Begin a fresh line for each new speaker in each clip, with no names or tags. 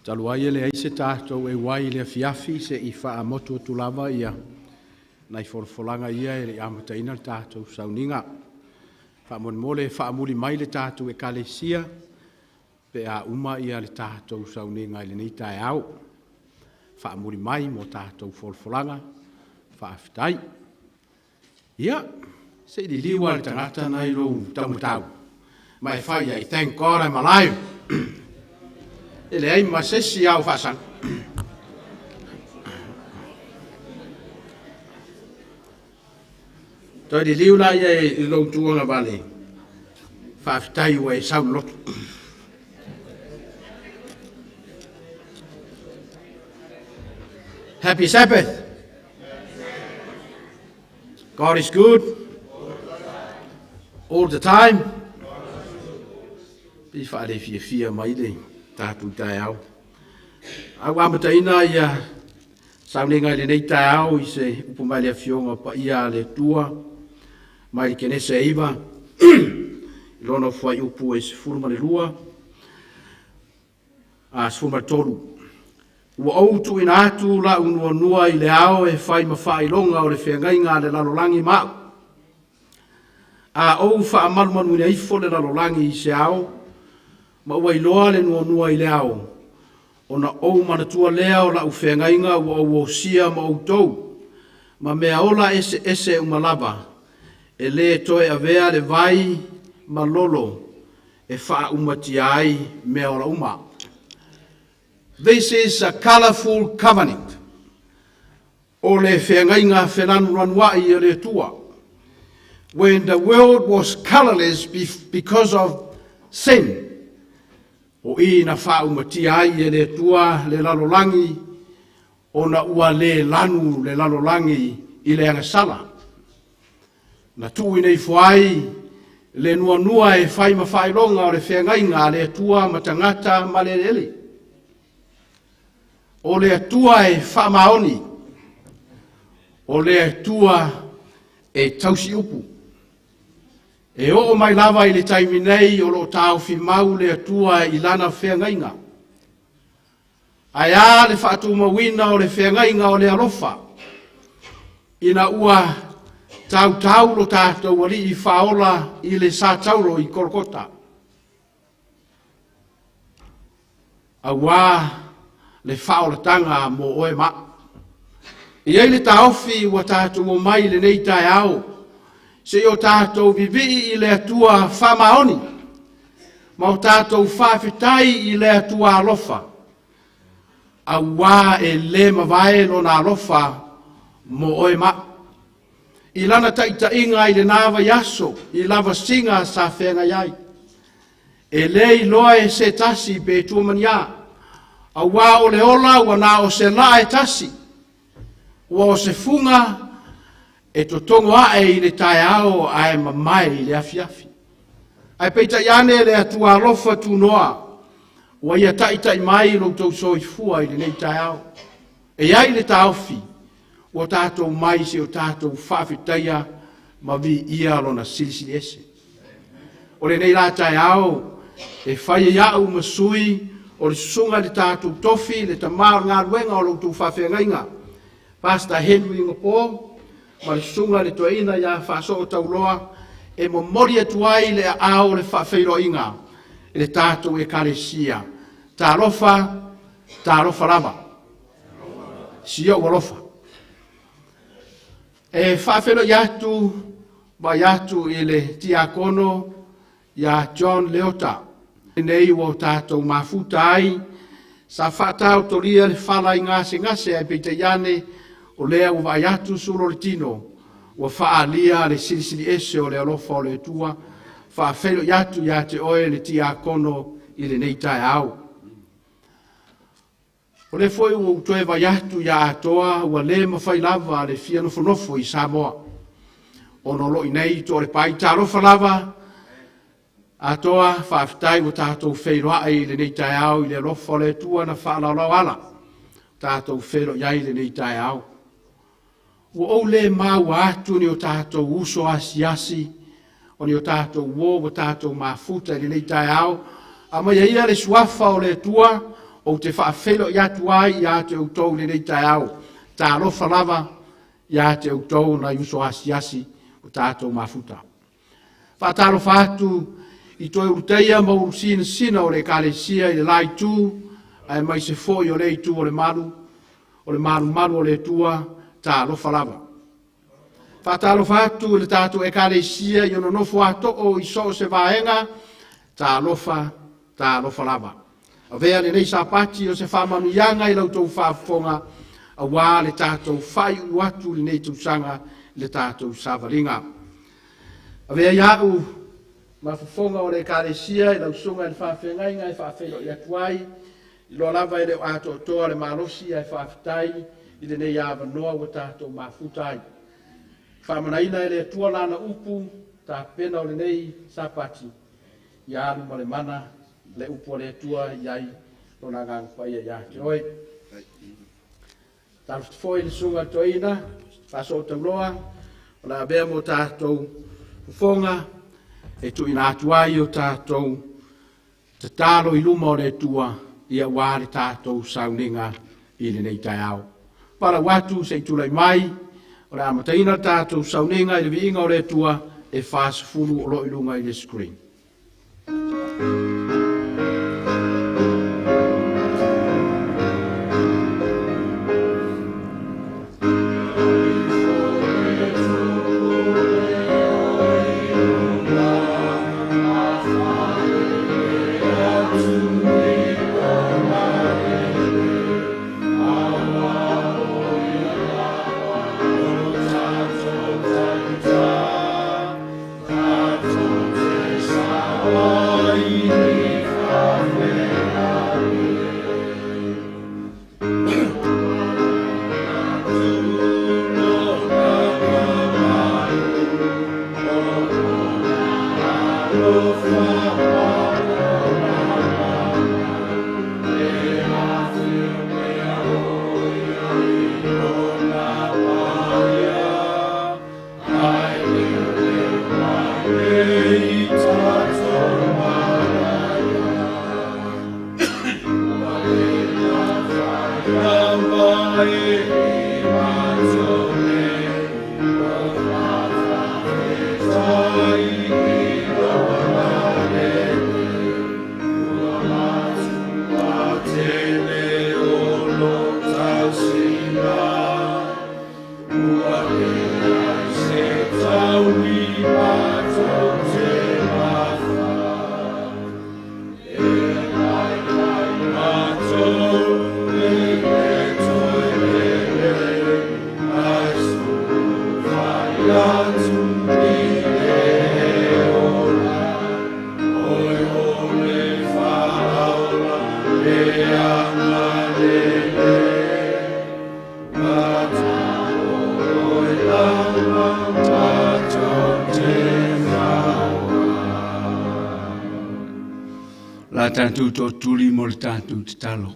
Talu ai e leai se tatou auai i le afiafi se i faamotu atu lava ia nai folafolaga ia e le i amataina le tatou sauniga. Faamolemole e faamuli mai le tatou Ekalesia pe a uma le tatou sauniga i lenei taeao. Faamuli mai mo tatou folafolaga, faafetai. Ia, se i liliu lava le tagata na i lou taumatau, ma e fai i ai, "Thank God I'm alive." E leai ma se isi ao faasaga. Toe liliu laia i lou tuagavale, faafetai ua e sau i le lotu. Happy Sabbath. God is good all the time. Pe faalefiafia mai le tatou taeao. A ua amataina ia sauniga i lenei taeao i se upu mai le Afioga Paia a le Atua mai le Kenese 9, i lona fuaiupu e 12 a 13. Ua ou tuuina atu la'u nuanua i le ao e fai ma faailoga o le feagaiga a le lalolagi ma a'u. A ou faamalumaluina ifo le lalolagi i se ao, ma ua iloa le nuanua i le ao, ona ou manatua lea o la'u feagaiga ua ou osia ma outou, ma mea ola eseese uma lava, e lē toe avea le vai ma lolo e faaumatia ai mea ola uma. This is a colorful covenant. O le feagaiga felanulanuai e le Atua. When the world was colorless because of sin, o i na faaumatia ai e le Atua le lalolagi ona ua le lanu le lalolagi i le agasala. Na tuuina ifo ai le nuanua e fai ma faailoga o le feagaiga a le Atua ma tagata ma le eleele. O le Atua e faamaoni, o le Atua e tausi upu. E oo mai lava i le taimi nei o lo o taofi mau le Atua i lana feagaiga. Ae a le faatumauina o le feagaiga o le alofa, ina ua tautau lo tatou alii faaola i le sa taulo i Kolokota. Auā le faaolataga mo oe ma. E i ai le taofi ua tatou o mai i lenei taeao, se i o tatou vivii i le Atua faamaoni, ma o tatou faafetai i le Atua alofa, auā e lē mavae lona alofa mo oe ma. I lana taitaiga i lena vaiaso, i lavasiga sa feagai ai. E lē iloa e se tasi pe tuamaniā, auā o le ola ua na o se laa e tasi, ua o se fuga e totogo ae i le taeao ae mamae i le afiafi. Ae peitai ane le Atua alofa tunoa, ua ia taitai mai lo outou soifua i lenei taeao. E i ai le taofi, ua tatou mai se o tatou faafetaia ma viia lona silisili ese. O lenei la taeao, e fai ai a'u ma sui o le susuga i le tatou tofi, le tamā o le galuega o lo outou faafeagaiga, Pastor Henry Gapo, ma le susuga i le toeaina ia Faasoo Tauloa, e momoli atu ai le aao o le faafeiloaiga i le tatou Ekalesia. Talofa, talofa lava. Si ou alofa. E faafeiloai atu vai atu i le tiakono ia John Leota. Nei ua o tatou mafuta ai, sa faataotolia le fala i gasegase ae peitai ane, o lea ua vaai atu sulu o le tino, ua faaalia le silisili ese o le alofa o le Atua, faafeiloai atu ia te oe le tiakono i lenei taeao. O lea foi ua ou toe vai atu ia Atoa ua le mafai lava le fia nofonofo i Samoa. Ona o lo o i inei toa le pai talofa lava, Atoa faafetai ua tatou feiloai i lenei taeao i le alofa o le Atua na faalaolao ala. Tatou feiloai ai i lenei taeao. Ua ou le maua atu ni o tatou uso asiasi, o ni o tatou uo ua tatou mafuta i lenei taeao. Aumaia ia le suafa o le Atua, ou te faafeiloai atu ai ia te outou i lenei taeao. Talofa lava ia te outou nai uso asiasi o tatou mafuta. Faatalofa atu i toe ulutaia ma ulusinasina o le Ekalesia i le la itu, aemaise foi o le itu o le malu, o le malumalu o le Atua, talofa lava. Faatalofa atu i le tatou Ekalesia i ona nofo a too i so o se vaega, talofa, talofa lava. Avea lenei Sapati o se faamanuiaga i la outou faafofoga, aua le tatou faaiuiu atu i lenei tausaga i le tatou savaliga. Avea ia au ma fofoga o le Ekalesia i lau susuga i le faafeagaiga e faafeiloai atu ai, iloa lava e le o atoatoa le malosi ae faafetai i lenei avanoa ua tatou mafuta ai. Faamanaina e le Atua lana upu tapena o lenei Sapati, ia alu ma le mana le upu a le Atua i ai lona agaga paia ia te oe. Talofa foi i le susuga i le toeaina, Faasootauloa, o le a avea mo tatou fofoga e tuuina atu ai o tatou tatalo i luma o le Atua, ia aua le tatou sauniga i lenei taeao. Palau atu se i tulai mai, o le a amataina le tatou sauniga i le viiga o le Atua e 40 o lo o i luga i le screen. La tatou tootuli mo le tatou tatalo.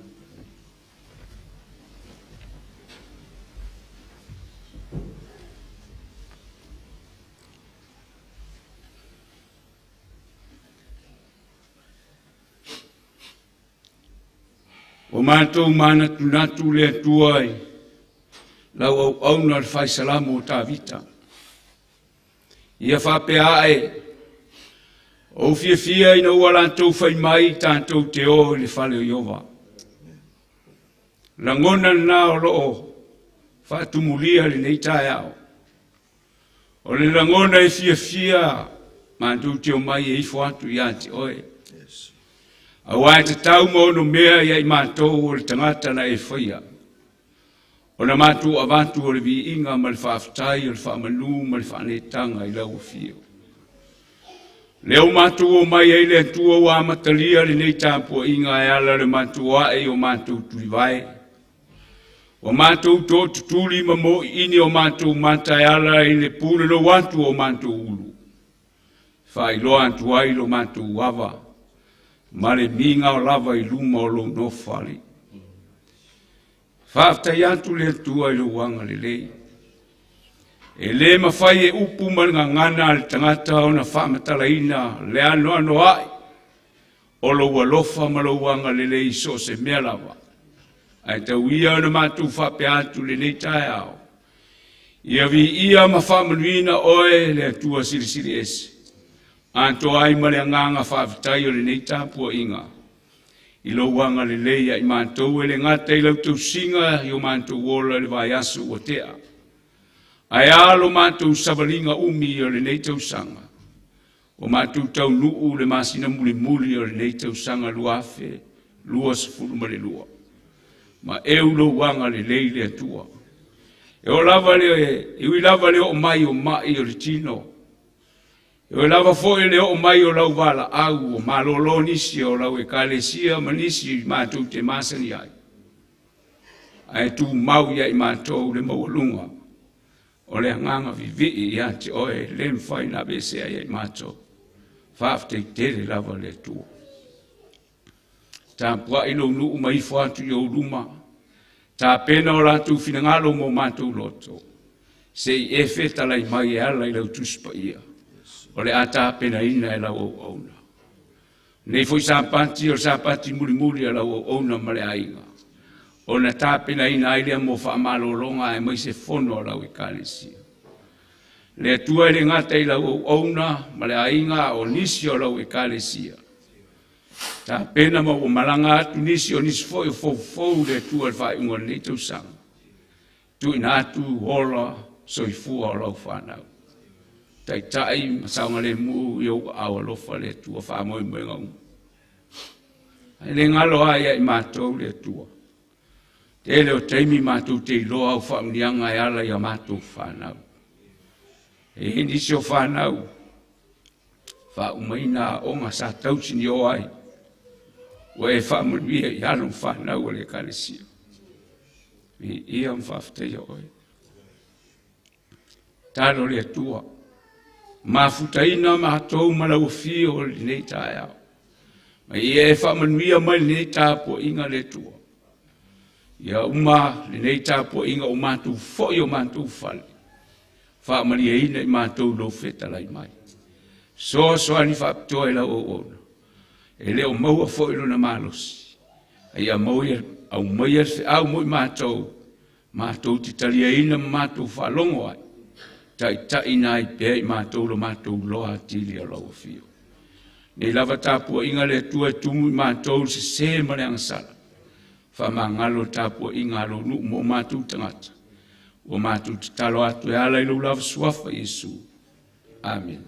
Ua matou manatunatu le Atua i lau auauna le faisalamo o Tavita. Ia faapea ae, ou fiafia ina ua latou fai mai tatou te o i le fale o Ieova. Lagona lena o loo faatumulia lenei taeao. O le lagona e fiafia matou te omai e ifo atu ia te oe. Aua e tatau ma ono mea ia i matou o le tagata na e faia. Ona matou avatu o le viiga ma le faafetai o le faamanu ma le faaneetaga i lau afio. Lea ua matou omai ai le Atua ua amatalia lenei tapuaiga e ala le matou ae i o matou tulivae. Ua matou tootutuli ma moiini o matou mata e ala i le punanou atu o matou ulu. Faailoa atu ai lo matou ava ma le migao lava i luma o lou nofo. Faafetai atu le Atua i lou agalelei. E le mafai e upu ma le gagana a le tagata ona faamatalaina le anoanoai.
O lou alofa ma lou agalelei i so o se mea lava. Ae tau ia ona matou faapea atu i lenei taeao, ia viia ma faamanuina oe le Atua Silisili Ese, atoa ai ma le agaga faafetai o lenei tapuaiga i lou agalelei ia i matou, e le gata i lau tausiga i o matou ola i le vaiaso ua tea, ae a lo matou savaliga umi o lenei tausaga, ua matou taunuu le masina mulimuli o lenei tausaga 2022, ma eu lou agalelei le Atua. E oo lava le, e ui lava le oo mai o mai o le tino, e oo lava foi le oo mai o lau valaau ua malolo nisi o lau ekalesia ma nisi matou te masani ai, ae tumau ia i matou le maualuga o le agaga vivii ia te oe, e le mafai ona aveesea ia i matou. Faafetai tele lava le Atua. Tapuai lou nuu ma ifo atu i ou luma, tapena o latou finagalo ma o matou loto, se i e fetalai mai e ala i lau Tusi Paia, o le a tapenaina e lau auauna. Nei foi Sapati o le Sapati mulimuli a lau auauna ma le aiga, ona tapenaina ai lea mo faamalologa aemaise fono a lau ekalesia. Le Atua e le gata i lau auauna ma le aiga, a o nisi o lau ekalesia, tapena ma ua malaga atu nisi o nisi foi o foufou le Atua i le faaiuga o lenei tausaga, tuuina atu ola soifua o lau fanau. Taitai ma saogalemu i ou aao alofa le Atua faamoemoega uma. Ae le galo lava ia i matou le Atua. Tele o taimi matou te iloa au faamuniaga e ala i a matou fanau. E i ai nisi o fanau faaumaina aoga sa tausinio ai, ua e faamanuia i alo ma fanau o le ekalesia. Viia ma faafetaia oe. Talo le Atua, mafutaina matou ma lau afio o lenei taeao. Ma ia e faamanuia mai lenei tapuaiga le Atua. Ia uma lenei tapuaiga o matou foi o matou fale, faamalieina i matou lou fetalai mai. Soasoani faapitoa i lau auauna, e le o maua foi lona malosi, a ia aumaia le feau mo i matou, matou te taliaina ma matou faalogo ai, taitaiina ai pea i matou lo matou loa atili o lau afio. Nei lava tapuaiga le Atua e tumu i matou le sese ma le agasala, faamagalo le tapuaiga a lou nuu mo matou tagata, ua matou tatalo atu e ala i lou lava suafa Iesu. Amene.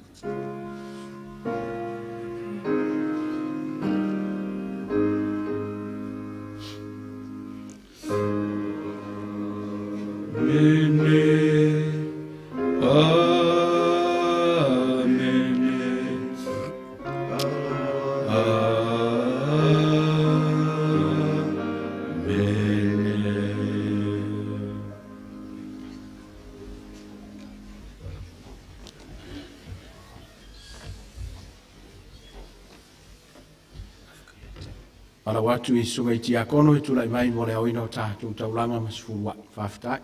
Amene. Amene. Amene.
Falau atu i susuga i tiakono e tulai mai mo le aoina o tatou taulaga ma sefuluai. Faafetai.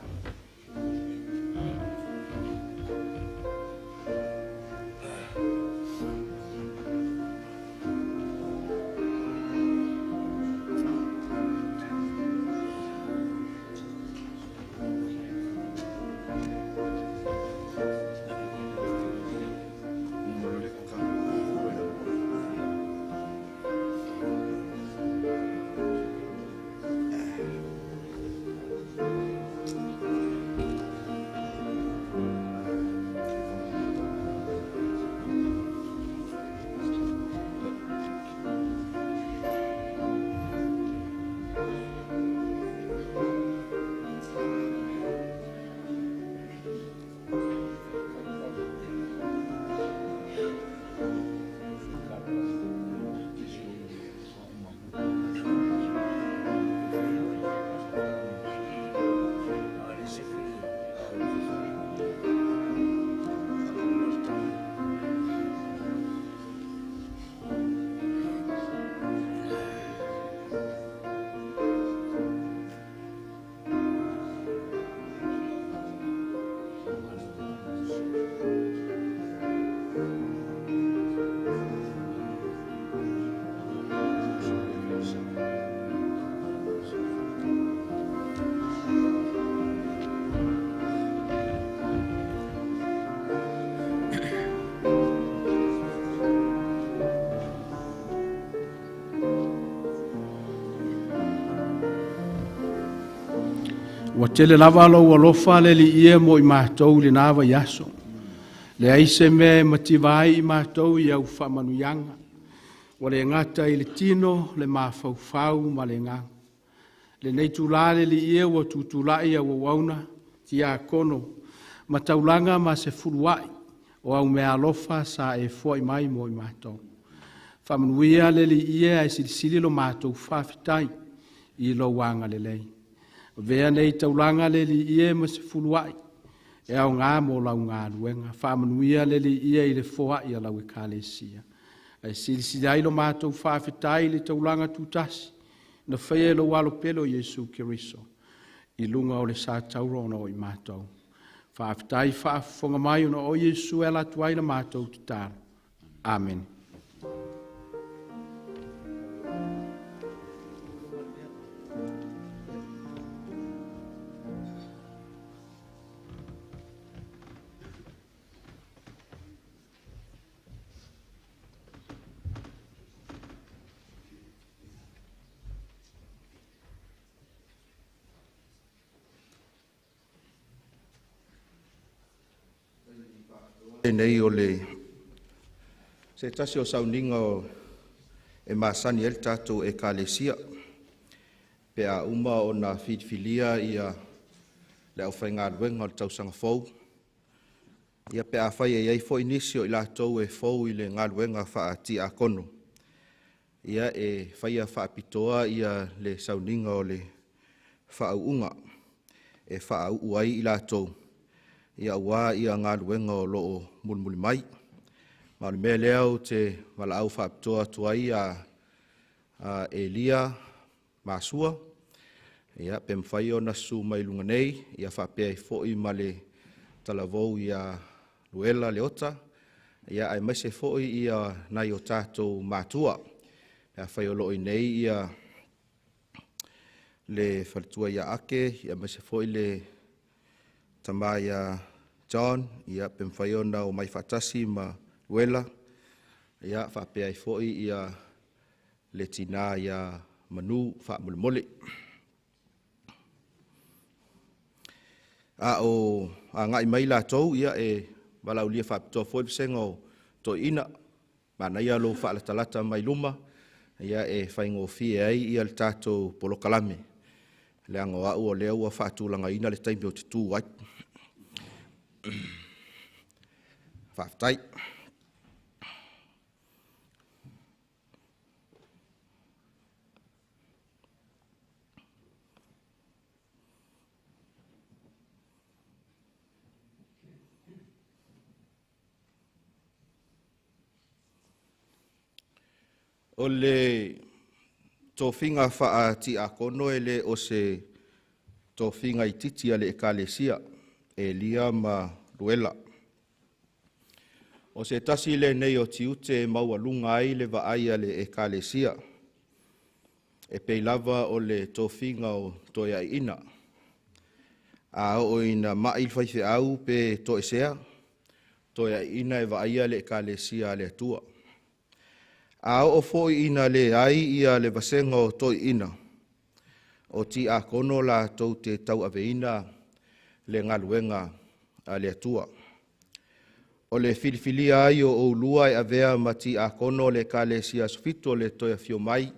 Ua tele lava lou alofa le Alii e mo i matou i lena vaiaso. Leai se mea e mativa ai i matou i au faamanuiaga. Ua le gata i le tino, le mafaufau ma le agaga. Lenei itula le Alii e ua tutulai au auauna, tiakono, ma taulaga ma se fuluai o au meaalofa sa e foai mai mo i matou. Faamanuia le Alii e ae silisili lo matou faafetai i lou agalelei. Avea nei taulaga le Alii e ma se fuluai e aoga mo lau galuega. Faamanuia le Alii e i le foai a lau Ekalesia. Ae silisili ai lo matou faafetai i le taulaga tutasi na faia e lou alo pele o Iesu Keriso i luga o le satauro ona o i matou. Faafetai faafofoga mai ona o Iesu e ala atu ai la matou tatalo. Amene.
Lenei o le se tasi o sauniga e masani ai le tatou Ekalesia pe a uma ona filifilia le aufaigaluega o le tausaga fou, ia pe afai e i ai foi nisi o i latou e fou i le galuega faatiakono, ia e faia faapitoa le sauniga o le faauuga e faauu ai i latou aua galuega o lo o mulimuli mai. Ma o le mea lea ou te valaau faapitoa atu ai ia Elia Masua, ia pe mafai ona susu mai i luga nei, ia faapea ai foi ma le talavou ia Luela Leota, ia aemaise foi nai o tatou matua. Pe afai o lo o i inei le faletua ia Ake, aemaise foi le tama ia John, ia pe mafai ona omai faatasi ma Luela, ia faapea ai foi le tina ia Manu faamolemole. A o agai mai latou, ia e valaaulia faapitoa foi le vasega o toeaiina, manaia lou faalatalata mai luma, ia e faigofie ai le tatou polokalame, leaga o au o lea ua faatulagaina le taimi ou te tu ai. Faafetai. O le tofiga faatiakono e le o se tofiga itiiti a le Ekalesia, Elia ma Luela. O se tasi lenei o tiute e maualuga ai le vaai a le Ekalesia, e pei lava o le tofiga o toeaiina. A oo ina mai le faifeau pe toesea, toeaiina e vaaia le Ekalesia a le Atua. A oo foi ina leai le vasega o toeaiina, o tiakono latou te tauaveina le galuega a le Atua. O le filifilia ai o oulua e avea ma tiakono o le Ekalesia Aso Fitu o le Toe Afio Mai,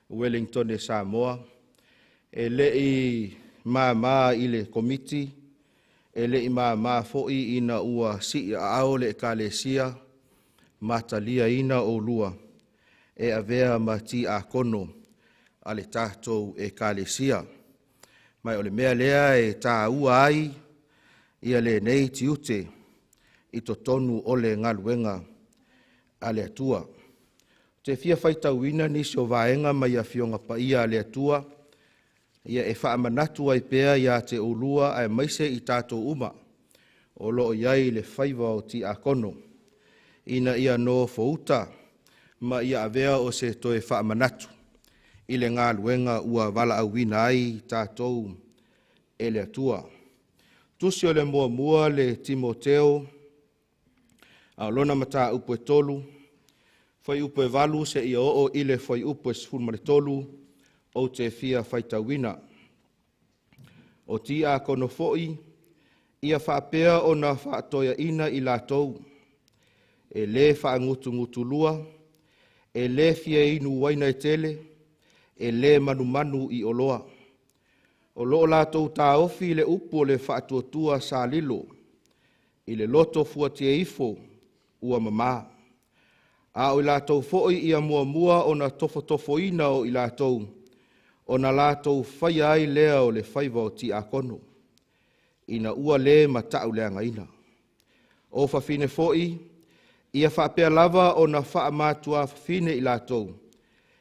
Ueligitone Samoa, e le i mama i le Komiti, e le i mama foi ina ua sii aao le Ekalesia ma taliaina oulua e avea ma tiakono a le tatou Ekalesia. Ma o le mea lea e taua ai lenei tiute i totonu o le galuega a le Atua. Ou te fia faitauina nisi o vaega mai Afioga Paia a le Atua, ia e faamanatu ai pea ia te oulua aemaise i tatou uma o lo o i ai le faiva o tiakono, ina ia nofouta ma ia avea o se toe faamanatu i le galuega ua valaauina ai tatou e le Atua. Tusi o le muamua le Timoteo, a o lona mataupu e 3, fuaiupu e 8 seia oo i le fuaiupu e 13, ou te fia faitauina. O tiakono foi, ia faapea ona faatoeaina i latou, e lē faagutugutulua, e lē fia inu uaina e tele, e lē manumanu i oloa. O loo latou taofi le upu o le faatuatua sa lilo, i le loto fuatia ifo ua mamā. A o i latou foi ia muamua ona tofotofoina o i latou, ona latou faia ai lea o le faiva o tiakono, ina ua lē matauleagaina. O fafine foi, ia faapea lava ona faamatuafafine i latou,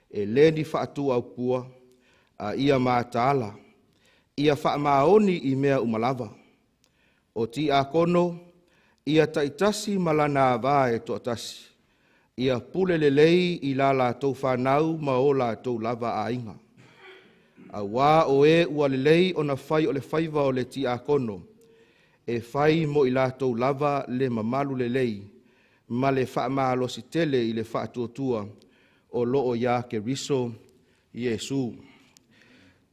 e lē ni faatūaupua, a ia mataala, ia faamaoni i mea uma lava. O tiakono, ia taitasi ma lana avā e toatasi, ia pule lelei i la latou fanau ma o latou lava aiga. Auā o e ua lelei ona fai o le faiva o le tiakono, e fai mo i latou lava le mamalu lelei ma le faamalosi tele i le faatuatua o loo iā Keriso Iesu.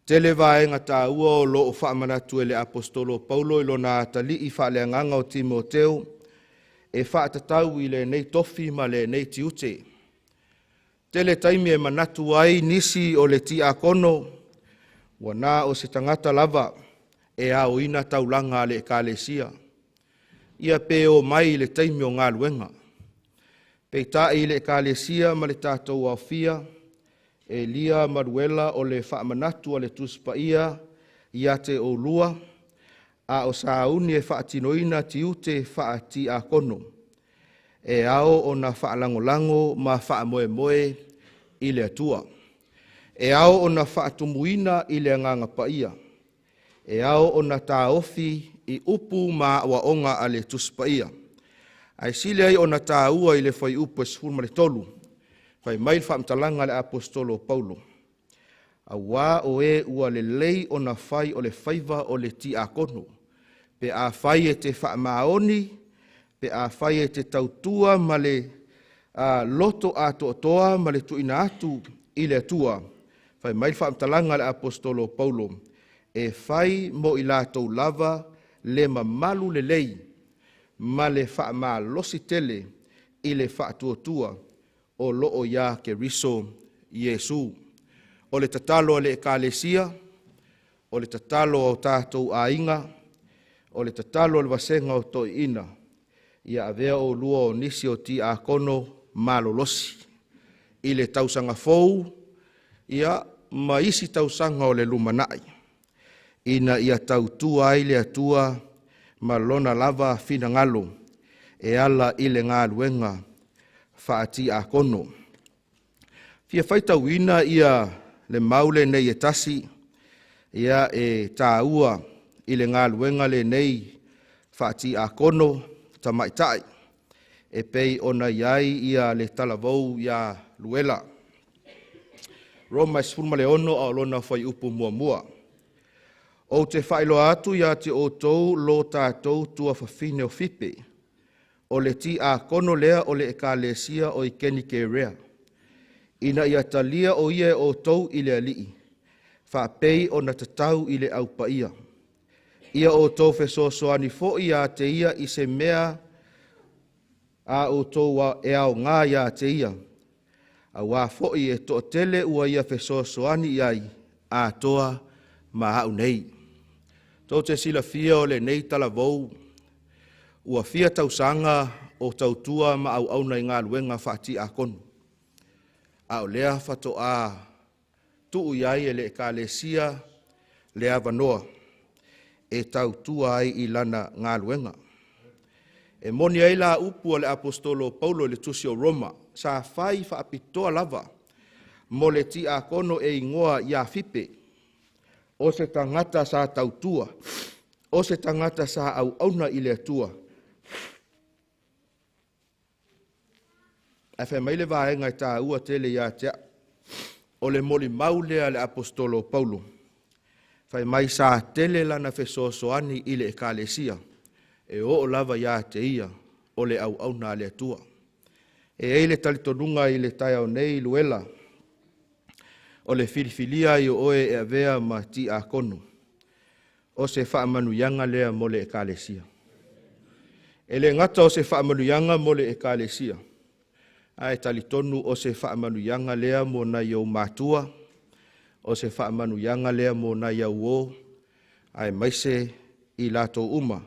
Tele vaega taua o loo faamanatu e le Aposetolo Paulo i lona atalii faaleagaga o Timoteo e faatatau i lenei tofi ma lenei tiute. Tele taimi e manatu ai nisi o le tiakono ua na o se tagata lava e aoina taulaga a le ekalesia, ia pe o mai i le taimi o galuega. Peitai i le ekalesia ma le tatou aofia, Elia ma Luela o le faamanatu a le Tusi Paia ia te oulua, a o sauni e faatinoina tiute faatiakono, e ao ona faalagolago ma faamoemoe i le Atua. E ao ona faatumuina i le agaga paia. E ao ona taofi i upu ma aoaoga a le Tusi Paia. Ae sili ai ona taua i le fuaiupu e 13, fai mai le faamatalaga a le Aposetolo o Paulo, auā o e ua lelei ona fai o le faiva o le tiakono, pe afai e te faamaoni, pe afai e te tautua ma le loto atoatoa ma le tuuina atu i le Atua. Fai mai le faamatalaga a le Aposetolo o Paulo, e fai mo i latou lava le mamalu lelei ma le faamalosi tele i le faatuatua o loo iā Keriso Iesu. O le tatalo a le ekalesia, o le tatalo a o tatou aiga, o le tatalo a le vasega o toeaiina, ia avea oulua o nisi o tiakono malolosi i le tausaga fou, ia ma isi tausaga o le lumanai, ina ia tautua ai le Atua ma lona lava finagalo e ala i le galuega faatiakono. Fia faitauina ia le mau lenei e tasi, ia e taua i le galuega lenei faatiakono tamaitai, e pei ona i ai ia le talavou ia Luela. Roma 16 a o lona fuaiupu muamua. Ou te faailoa atu ia te outou lo tatou tuafafine o Fipe, o le tiakono lea o le ekalesia o i Kenikerea, ina ia talia o ia e outou i le Alii, faapei ona tatau i le aupaia. Ia outou fesoasoani foi ia te ia i se mea a outou e aoga ia te ia, auā foi e toatele ua ia fesoasoani i ai atoa ma au nei. Tou te silafia o lenei talavou ua fia tausaga o tautua ma auauna i galuega faatiakono, a o lea faatoa tuu i ai e le ekalesia le avanoa e tautua ai i lana galuega. E moni ai la upu a le Aposetolo o Paulo i le tusi o Roma, sa fai faapitoa lava mo le tiakono e igoa ia Fipe, o se tagata sa tautua, o se tagata sa auauna i le Atua. Ae fai mai le vaega e taua tele ia te au, o le molimau lea a le Aposetolo o Paulo, fai mai sa tele lana fesoasoani i le ekalesia, e oo lava ia te ia o le auauna a le Atua. E i ai le talitonuga i le taeao nei, Luela, o le filifilia ai o oe e avea ma tiakono. O se faamanuiaga lea mo le Ekalesia. E le gata o se faamanuiaga mo le Ekalesia, ae talitonu o se faamanuiaga lea mo nai ou matua, o se faamanuiaga lea mo nai au uo, aemaise i latou uma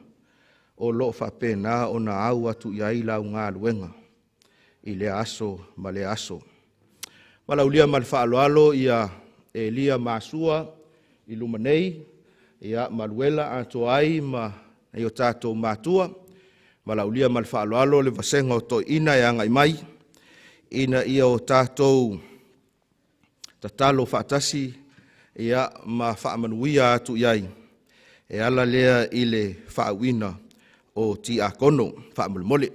o lo o faapena ona au atu i ai lau galuega i lea aso ma lea aso. Valaaulia ma le faaaloalo ia Elia Masua i luma nei, ia Manuela atoa ai ma nai o tatou matua. Valaaulia ma le faaaloalo le vasega o toeaiina e agai mai, ina ia o tatou tatalo faatasi ia ma faamanuia atu i ai, e ala lea i le faauuina o tiakono. Faamolemole.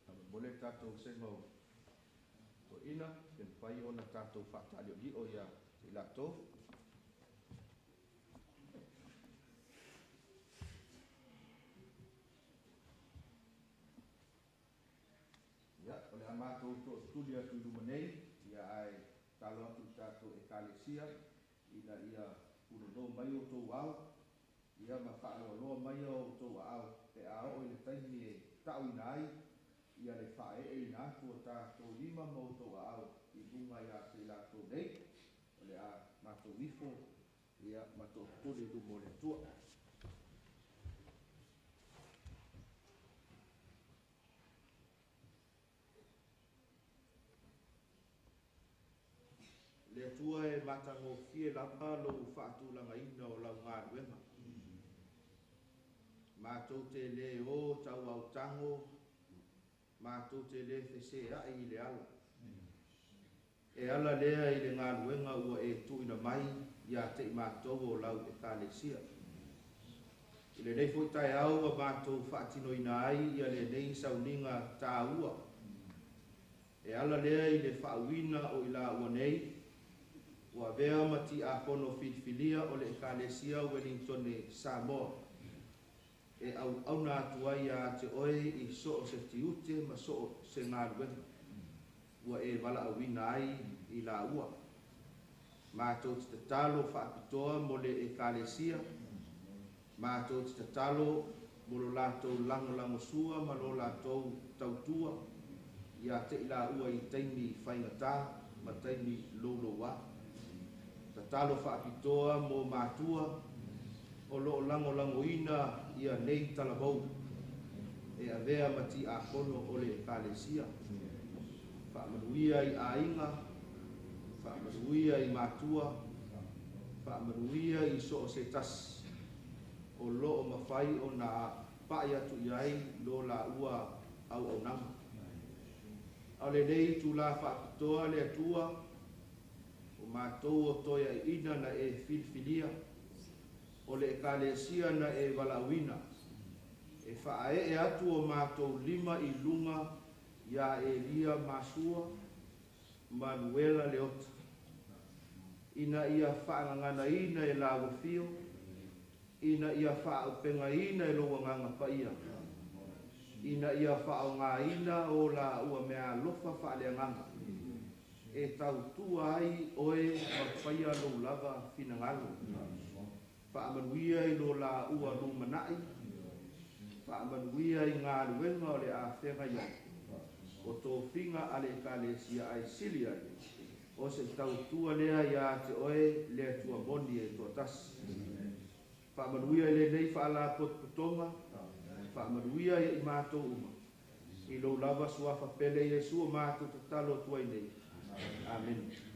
Faamolemole le tatou vasega o toeaiina, pe mafai ona tatou faataaliolio ia i latou. Ia, o le a matou tootuli atu i luma nei, ia ae tatalo atu i tatou Ekalesia ina ia punonou mai outou ao, ia ma faaloaloa mai outou aao pe a oo i le taimi e tauina ai ia le faaeeina atu o tatou lima ma outou aao i luga ia te i latou nei. O le a matou ifo ia ma tootuli i luma o le Atua. Le Atua e matagofie lava lou faatulagaina o lau galuega. Matou te le o tauautago, matou te le feseai i le ala. E ala lea i le galuega ua e tuuina mai ia te i matou o lau Ekalesia. I lenei foi taeao ua matou faatinoina ai ia lenei sauniga tāua. E ala lea i le faauuina o i laua nei, ua avea ma tiakono filifilia o le Ekalesia Ueligitone Samoa, e auauna atu ai ia te oe i so o se tiute ma so o se galuega ua e valaauina ai i laua. Matou te tatalo faapitoa mo le Ekalesia, matou te tatalo mo lo latou lagolagosua ma lo latou tautua ia te i laua i taimi faigata ma taimi louloua. Tatalo faapitoa mo matua o lo o lagolagoina ia nei talavou e avea ma tiakono o le Ekalesia. Faamanuia i aiga, faamanuia i matua, faamanuia i so o se tasi o lo o mafai ona pai atu i ai lo laua auaunaga. A o lenei tula faapitoa le Atua, o matou o toeaiina na e filifilia, o le Ekalesia na e valaauina, e faaee atu o matou lima i luga ia Elia Masua Manuela Leota, ina ia faagaganaina e laua fio, ina ia faaaupegaina e lou agaga paia, ina ia faaaogaina o laua meaalofa faaleagaga, e tautua ai oe ma faia lou lava finagalo. Faamanuia i lo laua lumanai, faamanuia i galuega o le afeagai ai, o tofiga a le Ekalesia ae sili ai, o se tautua lea ia te oe le Atua moni e toatasi. Faamanuia i lenei faalapotopotoga, faamanuia ia i matou uma, i lou lava suafa pele Iesu o matou tatalo atu ai nei. Amene.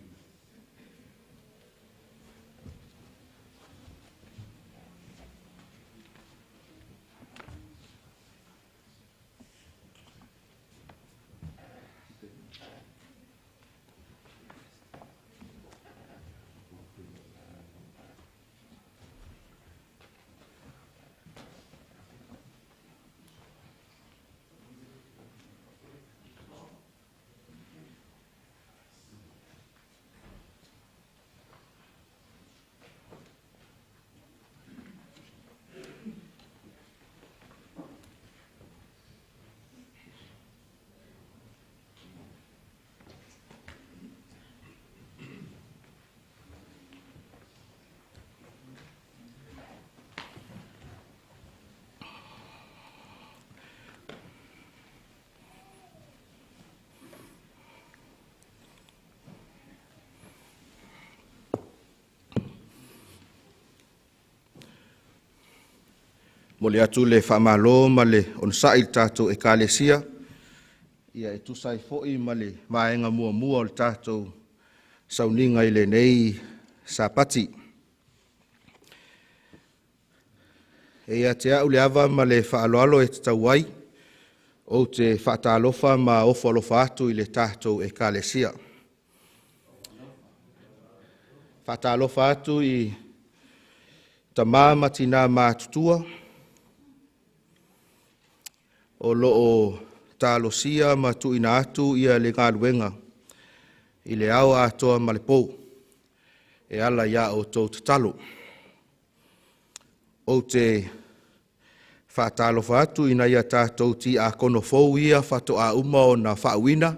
Momoli atu le faamalo ma le onosai i le tatou Ekalesia, ia e tusa ai foi ma le vaega muamua o le tatou sauniga i lenei Sapati. E ia te au le ava ma le faaaloalo e tatau ai, ou te faatalofa ma ofo alofa atu i le tatou Ekalesia. Faatalofa atu i tama ma tina matutua o lo o talosia ma tuuina atu ia le galuega i le ao atoa ma le po e ala ia outou tatalo. Ou te faatalofa atu i nai a tatou tiakono fou ia faatoa uma ona faauuina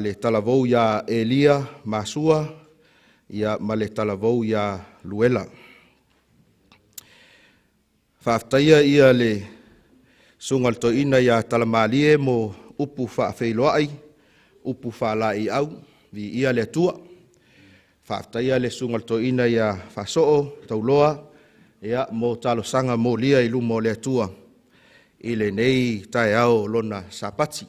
le talavou ia Elia Masua ia ma le talavou ia Luela. Faafetaia ia le susuga i le toeaina ia Talamalie mo upu faafeiloai, upu faalaeiau, viia le Atua. Faafetaia le susuga i le toeaina ia Faasoo Tauloa mo talosaga molia i luma o le Atua i lenei taeao o lona Sapati.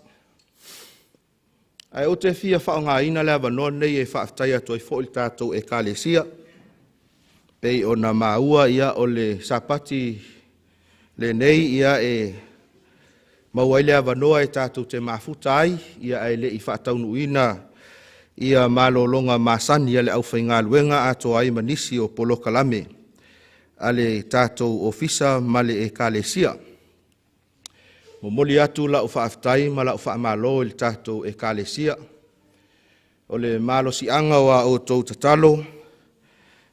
Ae ou te fia faaaogaina le avanoa lenei e faafetai atu ai foi i le tatou Ekalesia. Pei ona maua o le Sapati lenei e maua ai le avanoa e tatou te mafuta ai ae le i faataunuuina ia malologa masani a le aufaigaluega atoa ai ma nisi o polokalame a le tatou ofisa ma le Ekalesia. Momoli atu lau faafetai ma lau faamalo i le tatou Ekalesia. O le malosiaga o a outou tatalo,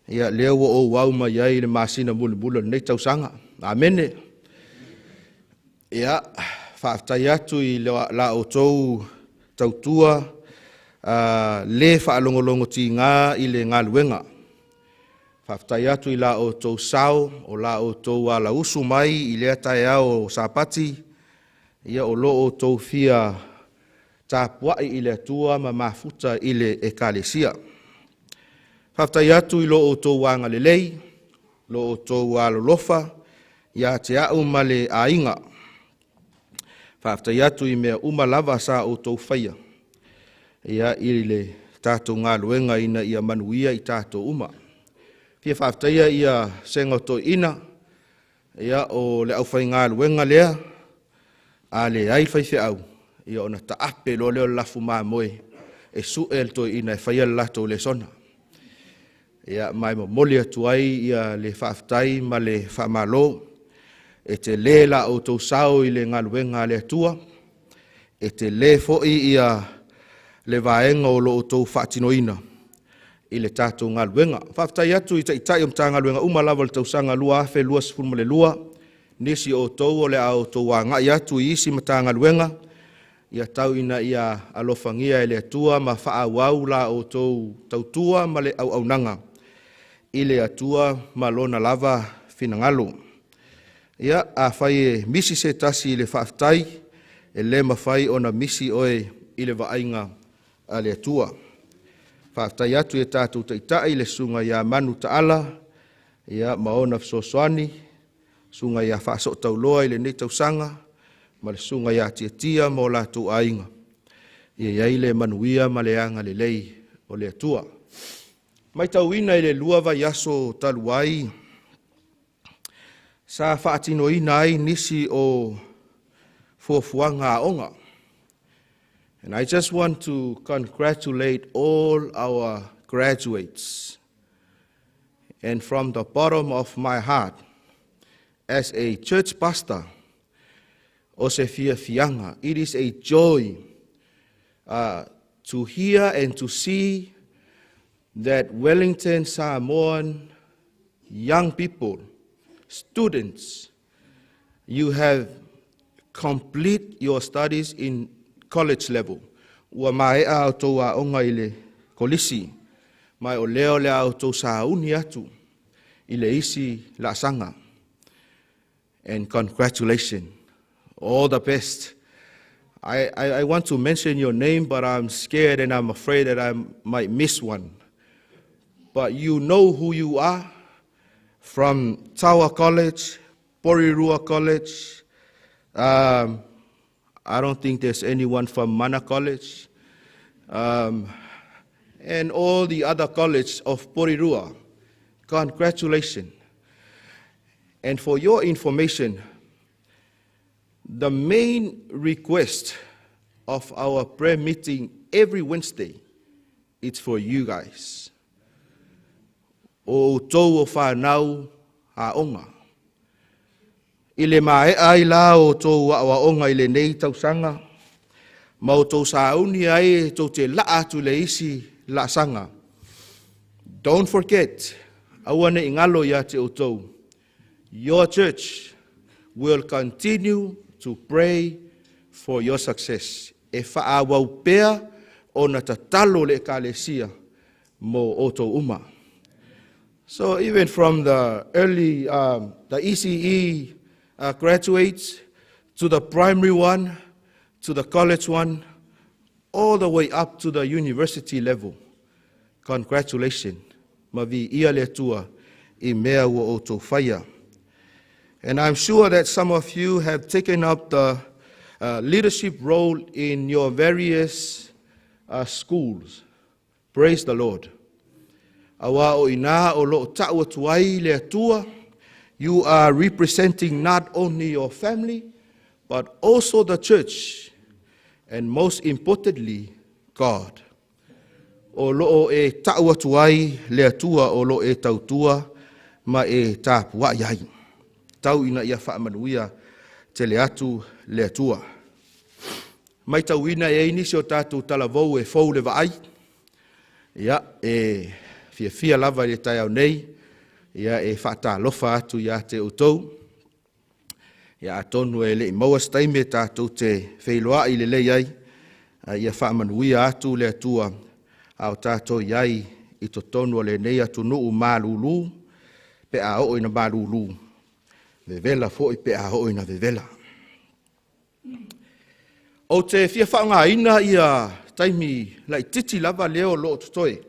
ia lea ua ou au mai ai i le masina mulimuli o lenei tausaga. Amene. Ia, faafetai atu i la outou tautua le faalogologotiga i le galuega. Faafetai atu i la outou sao o la outou alausu mai i lea taeao o Sapati, ia o lo outou fia tapuai i le Atua ma mafuta i le Ekalesia. Faafetai atu i lo outou agalelei, lo outou alolofa ia te au ma le aiga. Faafetai atu i mea uma lava sa outou faia ia i le tatou galuega ina ia manuia i tatou uma. Fia faafetaia ia Vasega o Toeaiina, ia o le aufaigaluega lea, a leai le faifeau, ia ona taape loa lea o le lafu mamoe e sue le toeaina e faia le latou lesona. Ia ma e momoli atu ai ia le faafetai ma le faamalo. E tele la outou sao i le galuega a le Atua, e tele foi ia le vaega o lo o outou faatinoina i le tatou galuega. Faafetai atu i Taitai o Matagaluega uma lava o le tausaga 2022, nisi o outou o le a outou agai atu i isi Matagaluega, ia tau ina ia alofagia e le Atua ma faaauau la outou tautua ma le auaunaga i le Atua ma Lona lava finagalo. Ia, afai e misi se tasi i le faafetai, e le mafai ona misi oe i le vaaiga a le Atua. Faafetai atu i le tatou Taitai le Susuga ia Manu Taala ia ma ona fesoasoani, Susuga ia Faasootauloa i lenei tausaga, ma le Susuga ia Tiatia ma o latou aiga, ia i ai le manuia ma le agalelei o le Atua. Matauina i le 2 vaiaso talu ai, sa faatinoina ai nisi o fuafuaga aoga. And I just want to congratulate all our graduates. And from the bottom of my heart, as a church pastor, o se fiafiaga, it is a joy to hear and to see that Wellington Samoan young people, students, you have complete your studies in college level. Ua maea a outou aoga i le kolisi, ma o lea o le a outou sauni atu i le isi laasaga. And congratulations, all the best. I want to mention your name, but I'm scared and I'm afraid that I might miss one. But you know who you are. From Tower College, Porirua College, I don't think there's anyone from Mana College, and all the other colleges of Porirua. Congratulations. And for your information, the main request of our prayer meeting every Wednesday, it's for you guys. O outou o whānau aoga. I le mae'a ai la o outou a'oa'oga i lenei tausaga, ma outou sauni ai tou te la'a atu le isi laasaga. Don't forget, aua ne i galo iā te outou. Your church will continue to pray for your success. E fa'aauau pea ona tatalo le ekalesia mo outou uma. So even from the early, the ECE graduates to the primary one, to the college one, all the way up to the university level. Congratulations. Ma viia le Atua i mea ua outou faia. And I'm sure that some of you have taken up the leadership role in your various schools. Praise the Lord. Auā o inā o lo'o ta'u atu ai le Atua, you are representing not only your family, but also the church, and most importantly, God. O lo'o e ta'u atu ai le Atua o lo'o e tautua ma e tapua'i ai. Tau ina ia faamanuia tele atu le Atua. Matauina e ai nisi o tatou talavou e fou le vaai. Ia, e fiafia lava i le taeao nei, ia e faatalofa atu iā te outou. Ia atonu e le'i maua se taimi e tatou te feiloa'i lelei ai, a ia faamanuia atu le Atua a o tatou i ai i totonu o lenei atunu'u malūlū pe a oo ina malūlū, vevela foi pe a oo ina vevela. Ou te fia faaaogāina ia taimi laitiiti lava lea o loo totoe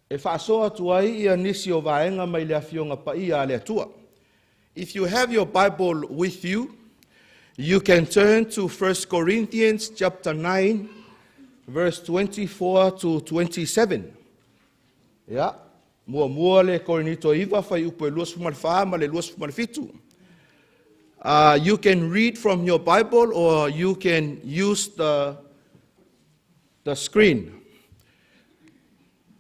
e faasoa atu ai ia nisi o vaega mai le Afioga Paia a le Atua. If you have your Bible with you, you can turn to 1 Corinthians chapter 9, verse 24 to 27. Ia, muamua le Korinito 9, fuaiupu e 24 ma le 27. You can read from your Bible or you can use the screen.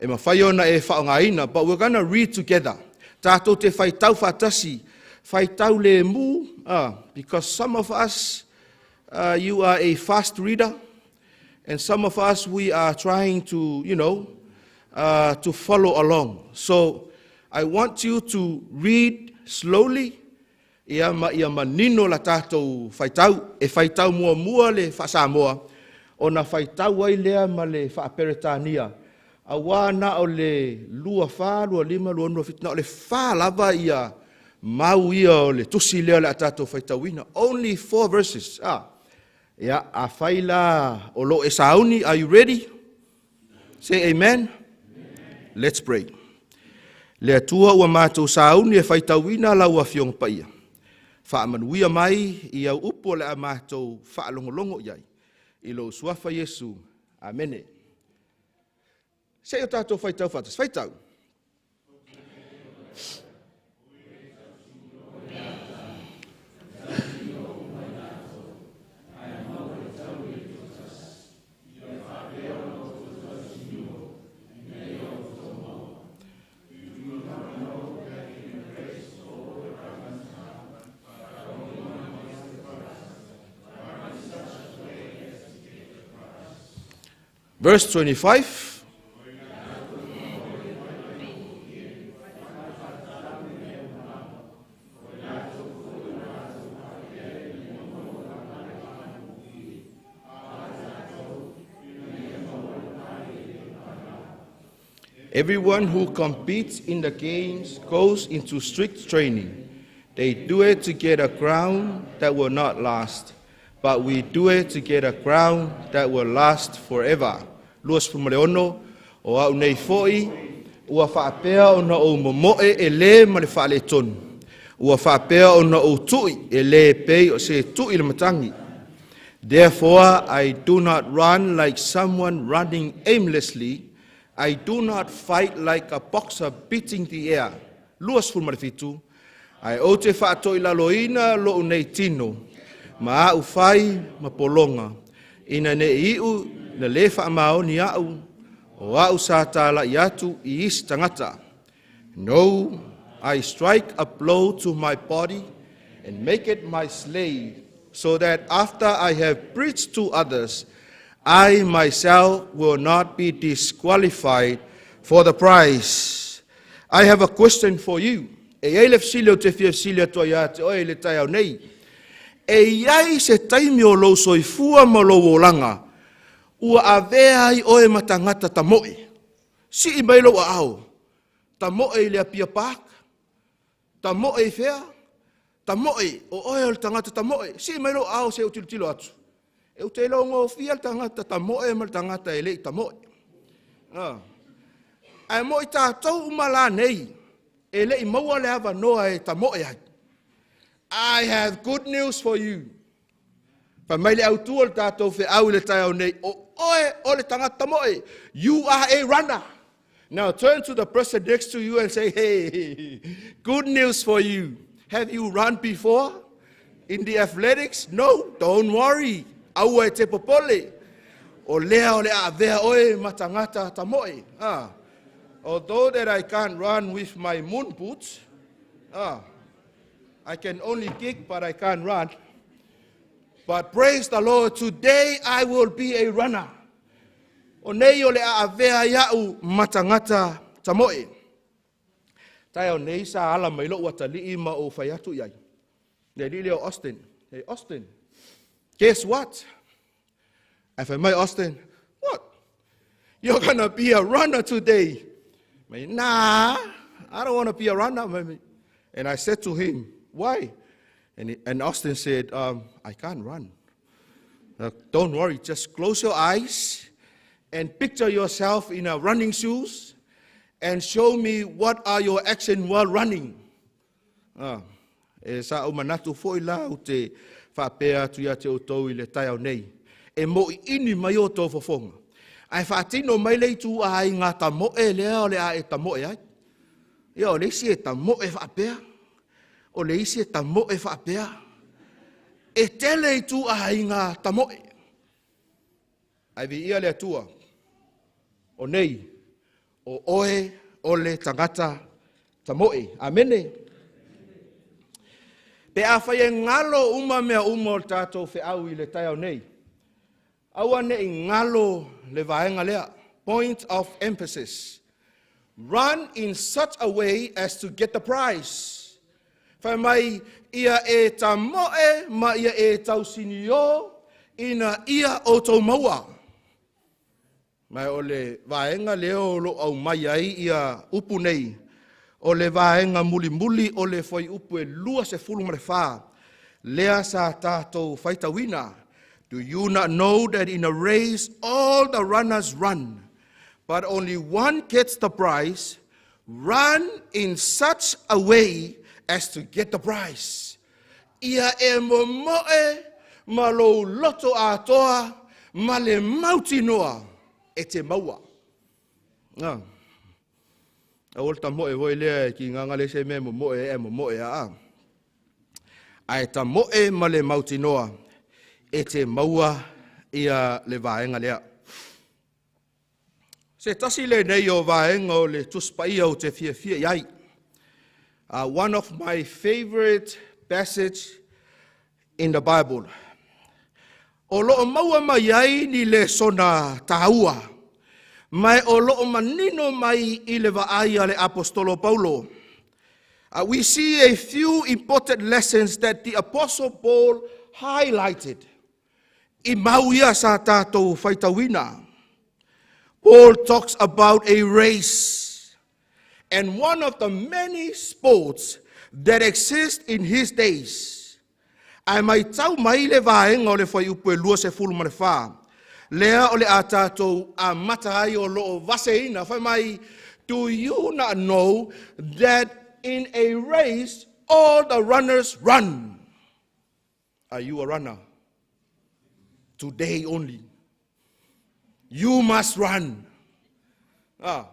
E mafai ona e faaaogāina, but we're going to read together. Tātou te faitau faatasi, faitau le mu, because some of us, you are a fast reader, and some of us, we are trying to follow along. So I want you to read slowly, ia ma ia manino la tātou faitau, e faitau muamua le faasamoa, ona faitau ai lea ma le faaperetania. Auā na o le 24, 25, 26, na o le 4 lava ia mau ia o le tusi lea o le a tātou faitauina. Only four verses. Ah. Ia, afai la o lo e sauni, are you ready? Say amen. Amen. Let's pray. Le Atua ua matou sauni e faitauina lau afioga paia. Faamanuia mai i au upu o le a matou faalogologo i ai. I lou suafa Iesu. Amene. Se i o tātou faitau faatasi. Faitau. Verse 25. Everyone who competes in the games goes into strict training. They do it to get a crown that will not last, but we do it to get a crown that will last forever. 26, o a'u nei fo'i, Ua faapea ona ou momoe e lē ma le faaletonu, ua faapea ona ou tui e lē pei o se tui le matagi. Therefore, I do not run like someone running aimlessly. I do not fight like a boxer beating the air. 27. Ae ou te faatoilaloina lou nei tino, ma au fai ma pologa, ina ne i iu na lē faamaoni au, o au sa talai atu i isi tagata. No, I strike a blow to my body and make it my slave, so that after I have preached to others, I myself will not be disqualified for the prize. I have a question for you. E i ai le fesili ou te fia fesili atu ai ia te oe i le taeao nei. E i ai se taimi o lou soifua ma lou olaga, ua avea ai oe ma tagata tamoe. Sii mai lou aao, tamoe i le Apia Park, tamoe i fea, tamoe, o oe o le tagata tamoe. Sii mai lou aao se i ou tilotilo atu. E ou te iloagofie le tagata tamoe ma le tagata e le i tamoe. Ah. Ae mo i tatou uma la nei, e le i maua le avanoa e tamoe ai. I have good news for you. Fai mai le autu o le tatou feau i le taeao nei, o oe o le tagata tamoe. You are a runner. Now turn to the person next to you and say, "Hey, good news for you. Have you run before in the athletics? No, don't worry. Aua e te popole. O lea o le a avea oe ma tagata tamoe." Ah. Although that I can't run with my moon boots, ah, I can only kick, but I can't run. But praise the Lord, today I will be a runner. O nei o le a avea iau ma tagata tamoe. Taeao nei sa ala mai lou atalii ma ou fai atu i ai. Le alii lea o Austin. "Hey Austin, guess what?" Ae fai mai Austin, "What?" "You're gonna be a runner today." Mai, "Nah, I don't want to be a runner." And I said to him, "Why?" And Austin said, "I can't run." "Don't worry, just close your eyes and picture yourself in a running shoes and show me what are your actions while running." Ah, e sa ou manatu foi la ou te faapea atu ia te outou i le taeao nei. E mo i ini mai o tau fofoga. Ae faatino mai le itu aiga tamoe lea o le a e tamoe ai. Ia o le isi e tamoe faapea. O le isi e tamoe faapea. E tele itu aiga tamoe. Ae viia le Atua. O nei, o oe o le tagata tamoe. Amene. Pe afai e galo uma mea uma o le tatou feau i le taeao nei, aua ne i galo le vaega lea. Point of emphasis. Run in such a way as to get the prize. Fai mai ia e tamoe ma ia e tausinio ina ia o tou maua. Mai o le vaega lea o lo aumai ai ia upu nei, o le vaega mulimuli o le fuaiupu e 24, lea sa tatou faitauina. Do you not know that in a race all the runners run, but only one gets the prize? Run in such a way as to get the prize. Ia e momoe ma lou loto atoa ma le mautinoa e te maua. Ah. Aua le tamoe foi lea e ki nganga le se mea momoe e momoe a. Ae tamoe ma le mautinoa e te maua ia le vaega lea. Se tasi lenei o vaega o le Tusi Paia ou te fiafia i ai. One of my favorite passage in the Bible. O loo maua mai ai ni lesona taua, mai o loo manino mai i le vaai a le Apostolo Paulo. We see a few important lessons that the Apostle Paul highlighted. I mau ia sa tātou faitauina. Paul talks about a race and one of the many sports that exist in his days. Ae matau mai le vaega o le fuaiupu e 24. Lea o le a tātou amata ai o loo vaseina. Fai mai, Do you not know that in a race all the runners run? Are you a runner? Today only. You must run. Ah.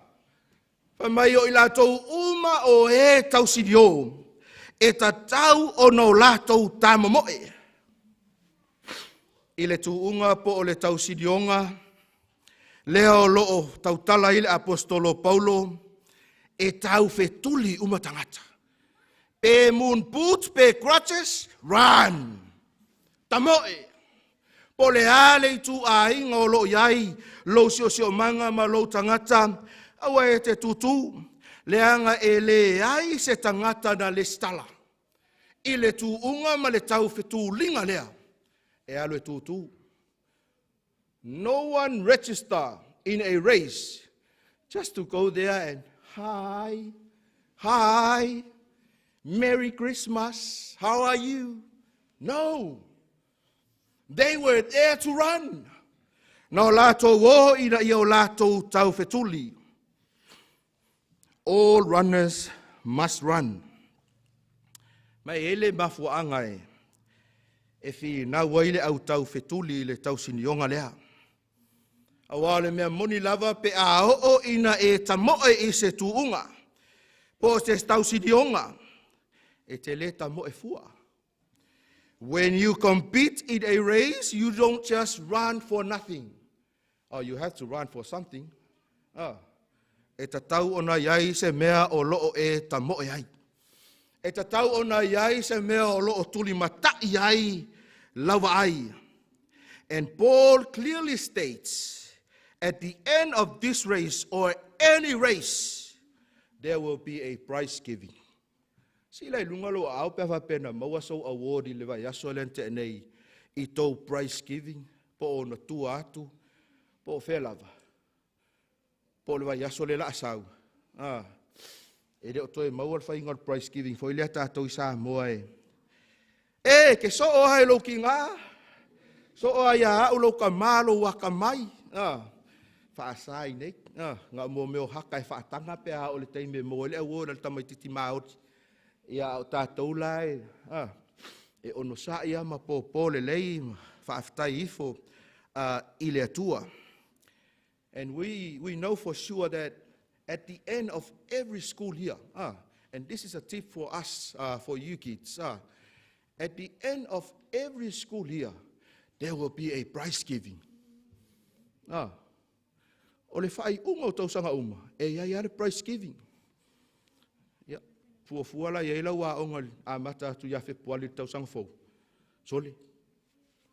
Fai mai o i latou uma o e tausinio, e tatau ona o latou tamomoe. I le tuuga po o le tausinioga, lea o lo o tautala ai le Aposetolo Paulo, e taufetuli uma tagata. Pe moon boots, pe crutches, run! Tamoe! Po o le a le ituaiga o lo o i ai lou siosiomaga ma lou tagata, aua e te tutū, leaga e leai se tagata na lesitala i le tuuga ma le taufetuliga lea e alu e tutū. No one register in a race just to go there and hi, hi, Merry Christmas, how are you? No. They were there to run. Na o latou o ina ia o latou taufetuli. All runners must run. Ma e i ai le mafuaaga e finau ai le au taufetuli i le tausinioga lea. Aua o le mea moni lava pe a oo ina e tamoe i se tuuga po o se tausinioga, e te le tamoe fua. When you compete in a race, you don't just run for nothing. Oh, you have to run for something. Ah, e tatau ona i ai se mea o lo o e tamoe ai. E tatau ona i ai se mea o lo o tulimatai ai lau vaai. And Paul clearly states, at the end of this race or any race, there will be a prize giving. Sila i luga lou aao pe a faapea na maua sou award i le vaiaso lea na tea nei i tou prize giving, po o ona tua atu, po o fea lava, po o le vaiaso lea o le a sau. Ah, e le o toe maua le faiga o le prize giving foi lea tatou i Samoa e. E, ke soo ai lou kiga, soo ai ia au lou kamā lou akamai. Ah, faasa i nei. Ah, na o mo mea o haka e faataga pe a o le taimi e maua ai le award a le tamaitiiti Māori. Ia, a o tatou la e, ah, e onosai lava ma pōpō lelei ma faafetai ifo i le Atua. And we know for sure that at the end of every school year, and this is a tip for us, for you kids, at the end of every school year, there will be a prize giving. Ah, o le faaiuga o tausaga uma, e i ai lava le prize giving. Ia, fuafua la i ai lau aoga amata atu ia Fepuari i le tausaga fou. Sole,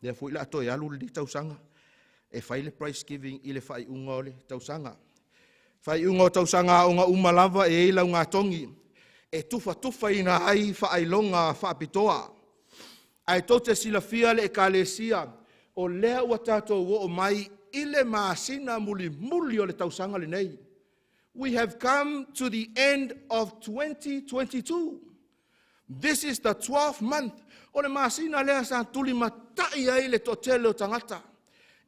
lea foi o le a toe alu lenei tausaga e fai le prize giving i le faaiuga o le tausaga. Faaiuga o tausaga aoga uma lava e i ai laugatogi e tufatufaina ai faailoga faapitoa. Ae tou te silafia le Ekalesia, o lea ua tatou oo mai i le masina mulimuli o le tausaga lenei. We have come to the end of 2022. This is the 12th month. O le masina lea sa tulimatai ai le toatele o tagata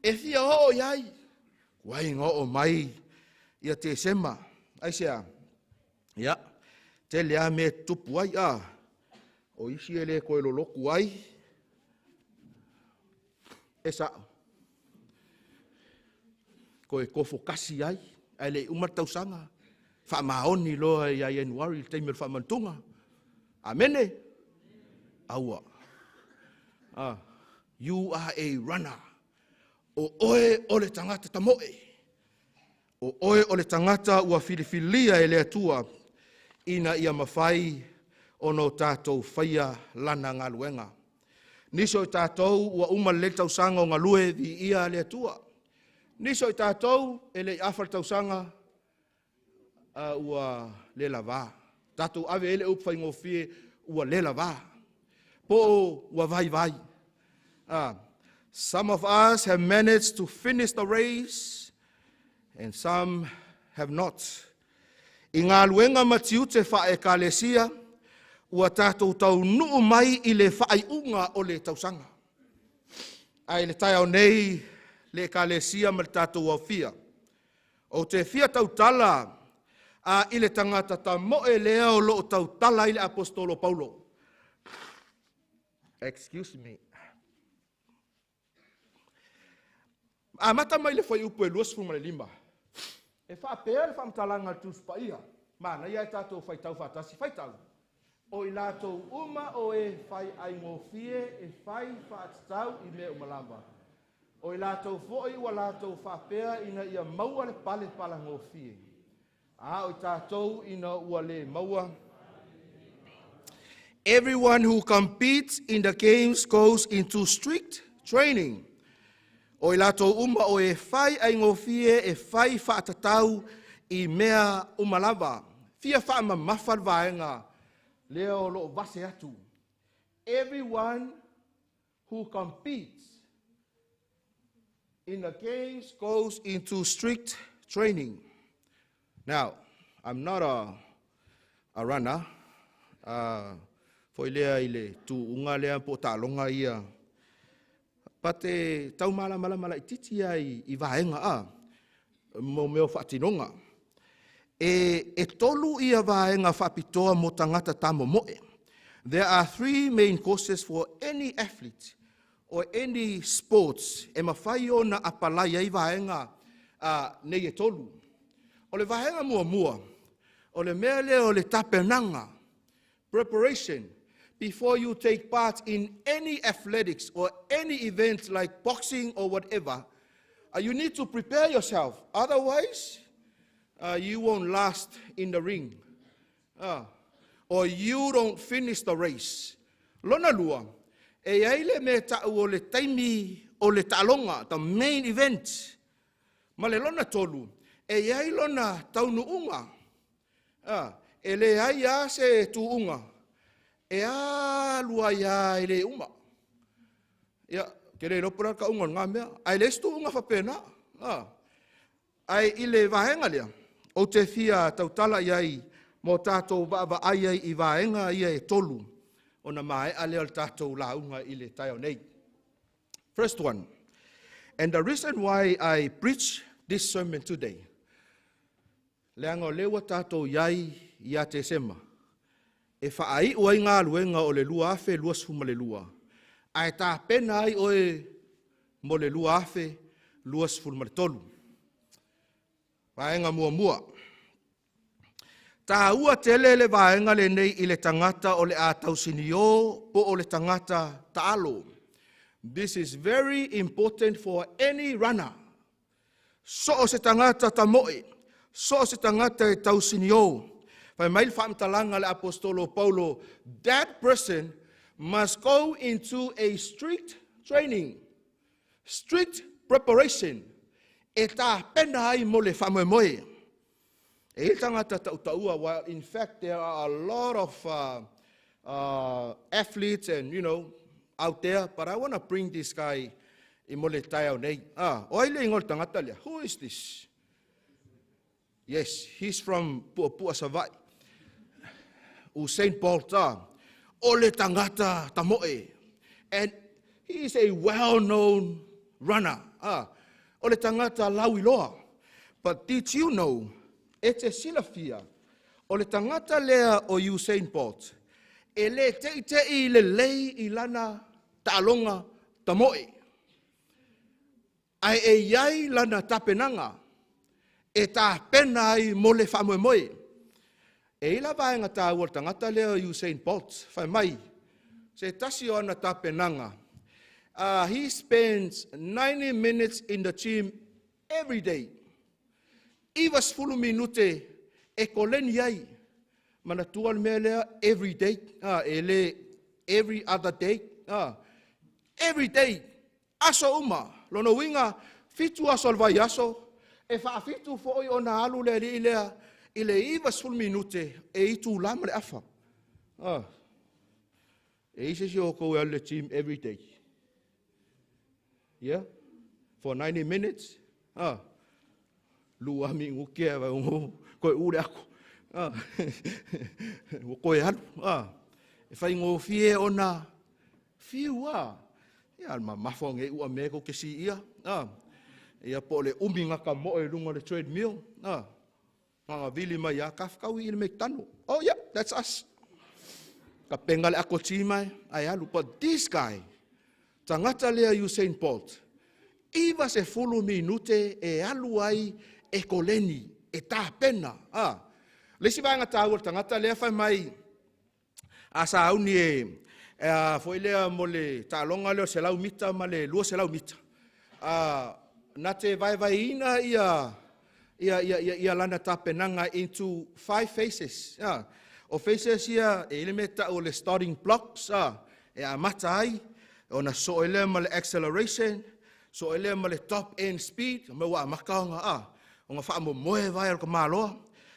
e fia oo i ai. Ua iga oo mai ia Tesema. Aisea? Ia, tele lava mea e tutupu ai. A, o isi e le toe lolotu ai. E sao. Toe tofo tasi ai, ae le i uma le tausaga. Faamaoni loa ia Ianuari i le taimi o le faamantuga. Amene? Aua. Ah, you are a runner. O oe o le tagata tamoe. O oe o le tagata ua filifilia e le Atua ina ia mafai ona o tatou faia lana galuega. Nisi o i tatou ua uma lelei le tausaga o galue viia le Atua. Nisi o i tatou e le i afa le tausaga a ua le lavā. Tatou ave ai le upu faigofie ua le lavā. Po o ua vaivai. Some of us have managed to finish the race and some have not. I galuega ma tiute fa'a-Ekalesia, ua tatou taunuu mai i le faaiuga o le tausaga. Ae i le taeao nei le Ekalesia ma le tatou aofia, ou te fia tautala I le tagata tamoe lea o loo tautala ai le Aposetolo Paulo. Excuse me. Amata mai le fuaiupu e 25. E faapea le faamatalaga a le Tusi Paia. Manaia e tatou faitau faatasi. Faitau. O i latou uma o e fai aigofie e fai faatatau i mea uma lava. O i latou foi ua latou faapea ina ia maua le pale palagofie. A o i tatou ina ua le maua. Everyone who competes in the games goes into strict training. O i latou uma o e fai aigofie e fai faatatau i mea uma lava. Fia faamamafa le vaega lea o loo vase atu. Everyone who competes in the games goes into strict training. Now, I'm not a runner. Foi lea i le tuuga lea po o taaloga ia. But e tau malamalama laititi ai i vaega a, mo mea o faatinoga. E tolu ia vaega faapitoa mo tagata tamomoe. There are three main courses for any athlete or any sports e mafai ona apalai ai vaega nei e tolu. O le vaega muamua, o le mea lea o le tapenaga, preparation, before you take part in any athletics or any event like boxing or whatever, you need to prepare yourself. Otherwise, you won't last in the ring. Or you don't finish the race. Lona lua, e iai le mea tau o le taimi o le taaloga, the main event. Ma le lona tolu, e iai lona taunuuga. E le ai a se tuuga, e alu ai a e le uma. Ia, ke le iloa po o le a le tauga o lena mea. Ae leai se tuuga faapena. Ae i le vaega lea, ou te fia tautala i ai mo tatou vaavaai ai i vaega ia e tolu, ona maea lea o le tatou lauga i le taeao nei. First one, and the reason why I preach this sermon today, leaga o lea ua tatou i ai ia Tesema, e faaiu ai galuega o le 2022, ae tapena ai oe mo le 2023. Vaega muamua. Tāua tele le vaega lenei i le tagata o le a tausinio po o le tagata taalo. This is very important for any runner. So o se tagata tamoe, so o se tagata e tausinio. Fai mai le faamatalaga a le Aposetolo Paulo, that person must go into a strict training, strict preparation, e tapena ai mo le faamoemoe. E i tagata tautaua, well, in fact, there are a lot of athletes and, out there, but I want to bring this guy i mo le taeao nei. Ah, o ai le igoa o le tagata lea? Who is this? Yes, he's from Puapua Savai. Usain Bolt. O le tagata tamoe. And he is a well-known runner. O le tagata lauiloa. But did you know, e te silafia, o le tagata lea o Usain Bolt, e le teitei lelei i lana taaloga tamoe. Ae e iai lana tapenaga, e tapena ai mo le faamoemoe. E i la vaega tāua le tagata lea o Usain Bolt, fai mai, se tasi o ana tapenaga, he spends 90 minutes in the gym every day. 90 minute e koleni ai. Manatua le mea lea every day, e le every other day. Every day, aso uma, lona uiga, 7 aso o le vaiaso, e faafitu foi ona alu le alii lea i le 90 minute e itulā ma le afa. E i se isi o outou e alu i le gym every day? Yeah? For 90 minutes? Lua minuti e vai koe u le aku. Ua koe alu. E faigofie ona fiu a. Ia, le mamafa o ngei ua mea kou ke si ia. Ia po o le umi ngaka moe i luga o le treadmill. Gavili mai a kafekau i le McDonald. Oh yeah, that's us. Tapega le akoti mai ae alu. But this guy, tagata lea Usain Bolt, 90 minute e alu ai e koleni, e tapena. Ah. Le isi vaega taua le tagata lea fai mai, a sauni e a foi lea mo le taaloga lea o 100 mita ma le 200 mita. A, na te vaevaeina ia lana tapenaga into five phases. Ah. O phases ia, e i le mea tau o le starting blocks, ah, e amata ai, ona soo lea ma le acceleration, soo lea ma le top end speed, ma ua amata ona, ah, ona faamomoe vae o le tamaloa,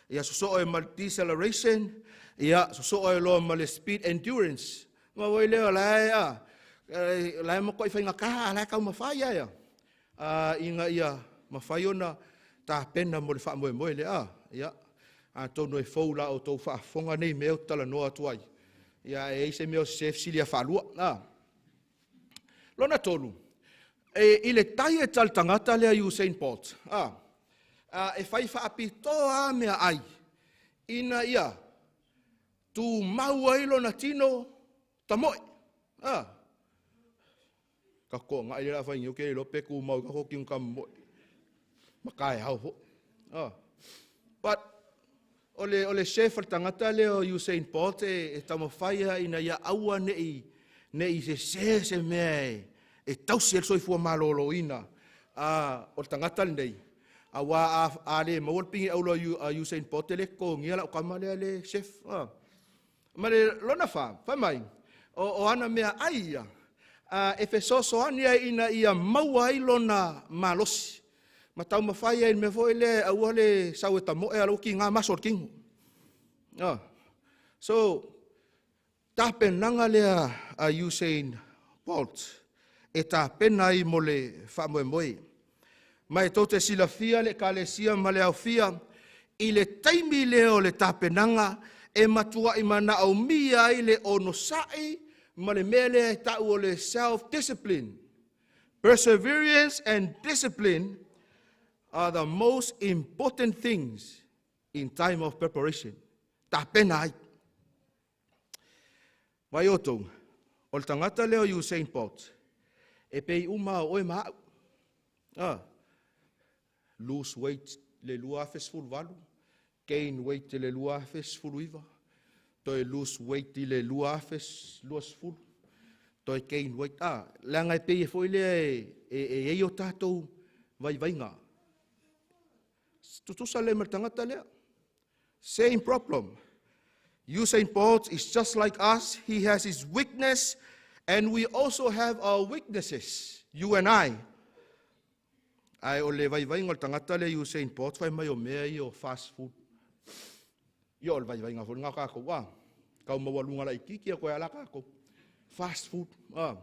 ia sosoo e ma le deceleration, ia sosoo e loa ma le speed endurance. Ma ua lea o la e, ah, la e matuai faigata, a la e taumafai aia, ah, ina ia mafai ona tapena mo le faamoemoe lea. Ah, ia, atonu e fou la outou faafofoga nei mea ou te talanoa atu ai. Ia, e i se mea o se fesilia faalua. Ah. Lona tolu, e, i le diet a le tagata lea Usain Bolt, ah, ah, e fai faapitoa a mea ai, ina ia tumau ai lona tino tamoe. Ah. Ka ko ngai le la fai ngi ke lo pe ku mau ka ko tino tamoe. Ma kai hau ho. Ah. But o le chef o le tagata lea o Usain Bolt e taumafai ina ia aua ne i sese se mea e tausi ai le soifua malōlōina a o le tagata lenei. Auā a le maua le pigi auro a Usain Bolt, e le totogia lau tama lea le chef. Ah. Ma le lona fa, fai mai, o ana mea ai ia, e fesoasoani ai ina ia maua ai lona malosi. Ma taumafai ai le mea foi lea, aua le sau e tamoe a lau kiga maso o le tino. Ah. So, tapenaga lea a Usain Bolt e tapena ai mo le faamoemoe. Ma e tou te silafia le ekalesia ma le aofia, i le taimi lea o le tapenaga e matuai manaomia ai le onosai ma le mea lea e tau o le self discipline. Perseverance and discipline are the most important things in time of preparation. Tapena ai. Vai outou, o le tagata lea o Usain Bolt, e pei uma o oe ma au. Ah, lose weight le 2018, gain weight le 2019, toe lose weight i le 2020, toe gain weight. Ah, leaga e pei e foi lea e ei o tatou vaivaiga. Tutusa le ma le tagata lea. Same problem. Usain Bolt is just like us. He has his weakness, and we also have our weaknesses, you and I. Ae o le vaivaiga o le tagata lea Usain Bolt, fai mai o mea ia o fast food. Ia o le vaivaiga foi lena tatou, ah. Kau maualuga laitiiti a koe ala tatou. Fast food. Ah.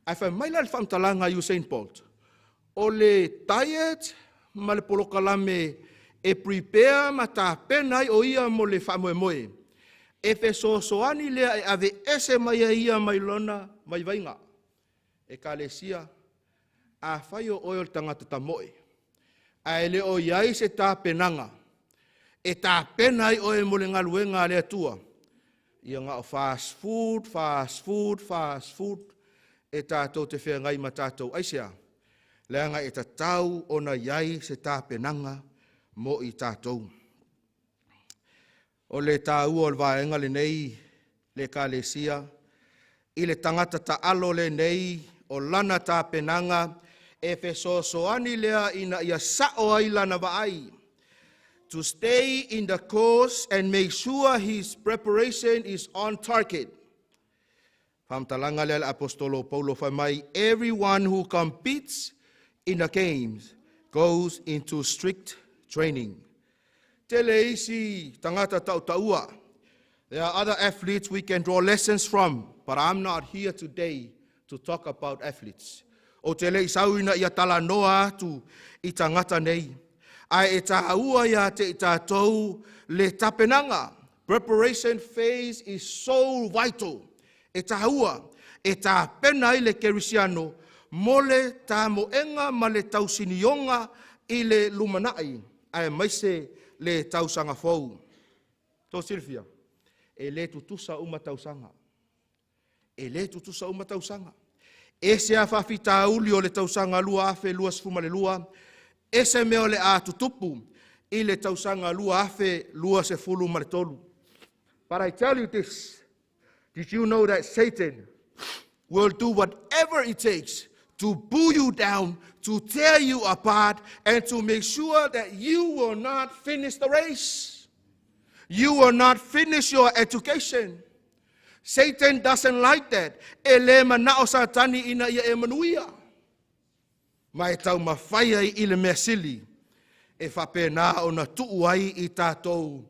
Ae fai mai la le faamatalaga a Usain Bolt, o le diet ma le polokalame e prepare ma tapena ai o ia mo le faamoemoe. E fesoasoani lea e ave ese mai ai ia mai lona vaivaiga. Ekalesia, afai o oe o le tagata tamoe, ae le o i ai se tapenaga, e tapena ai oe mo le galuega a le Atua. Ia na o fast food, fast food, fast food, e tatou te feagai ma tatou aisea. Leaga e tatau ona i ai se tapenaga mo i tatou. O le taua o le vaega lenei le ekalesia, i le tagata taalo lenei o lana tapenaga e fesoasoani lea ina ia sao ai lana vaai. To stay in the course and make sure his preparation is on target. Faamatalaga lea le apostolo Paulo fai mai, everyone who competes in the games goes into strict training. Tele isi tagata tautaua. There are other athletes we can draw lessons from, but I'm not here today to talk about athletes. Ou te le i sau ina ia talanoa atu i tagata nei. Ae e taua ia te i tatou le tapenaga. Preparation phase is so vital. E taua, e tapena ai le kerisiano mo le tamoega ma le tausinioga i le lumanai. Aemaise le tausaga fou. Tou silafia, e lē tutusa uma tausaga. E lē tutusa uma tausaga. Ese a faafitauli o le tausaga 2022, ese mea o le a tutupu i le tausaga 2023. But I tell you this, did you know that Satan will do whatever it takes to pull you down, to tear you apart, and to make sure that you will not finish the race? You will not finish your education. Satan doesn't like that. E lē mana'o Satani ina ia e manuia. Ma e taumafai ai i le mea sili e faapena ona tuu ai i tatou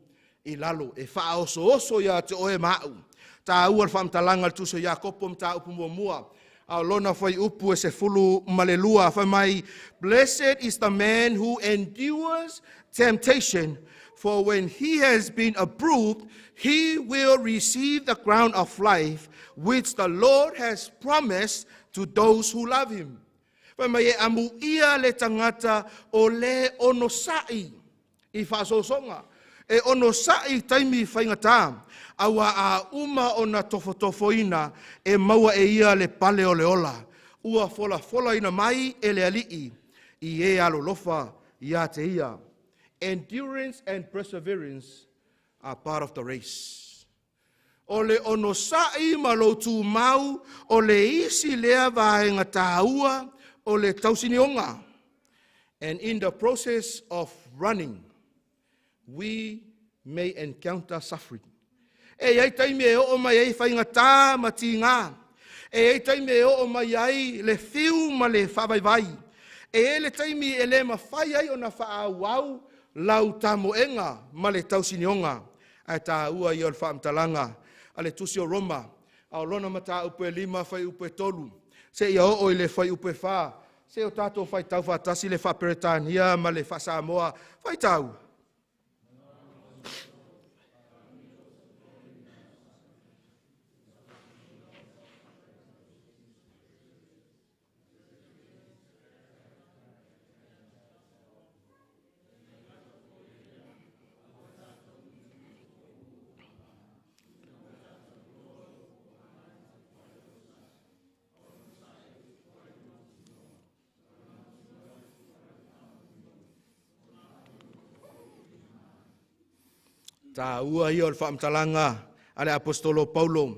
i lalo e faaosooso iā te oe ma a'u. Taua le faamatalaga a le Tusi o Iakopo mataupu muamua a o lona fuaiupu e 12, fai mai, "Blessed is the man who endures temptation, for when he has been approved, he will receive the crown of life which the Lord has promised to those who love him." Fai mai e amuia le tagata o lē onosa'i i faasoasoga, e onosa'i i taimi faigatā, auā a uma ona tofotofoina e maua e ia le pale o le ola ua folafolaina mai e le Alii i e alolofa iā te ia. Endurance and perseverance are part of the race. O le onosa'i ma lou tumau o le isi lea vaega tāua o le tausinioga. And in the process of running, we may encounter suffering. E i ai taimi e oo mai ai faigatā ma tigā. E i ai taimi e oo mai ai le fiu ma le faavaivai. E i ai le taimi e lē mafai ai ona faaauau lau tamoega ma le tausinioga. Ae tāua ia o le faamatalaga a le Tusi o Roma, a o lona mataupu e 5 fuaiupu e 3 seia oo i le fuaiupu e 4. Se o tatou faitau faatasi le faa-Peretania ma le faa-Samoa. Faitau. Taua ia o le faamatalaga a le Aposetolo Paulo.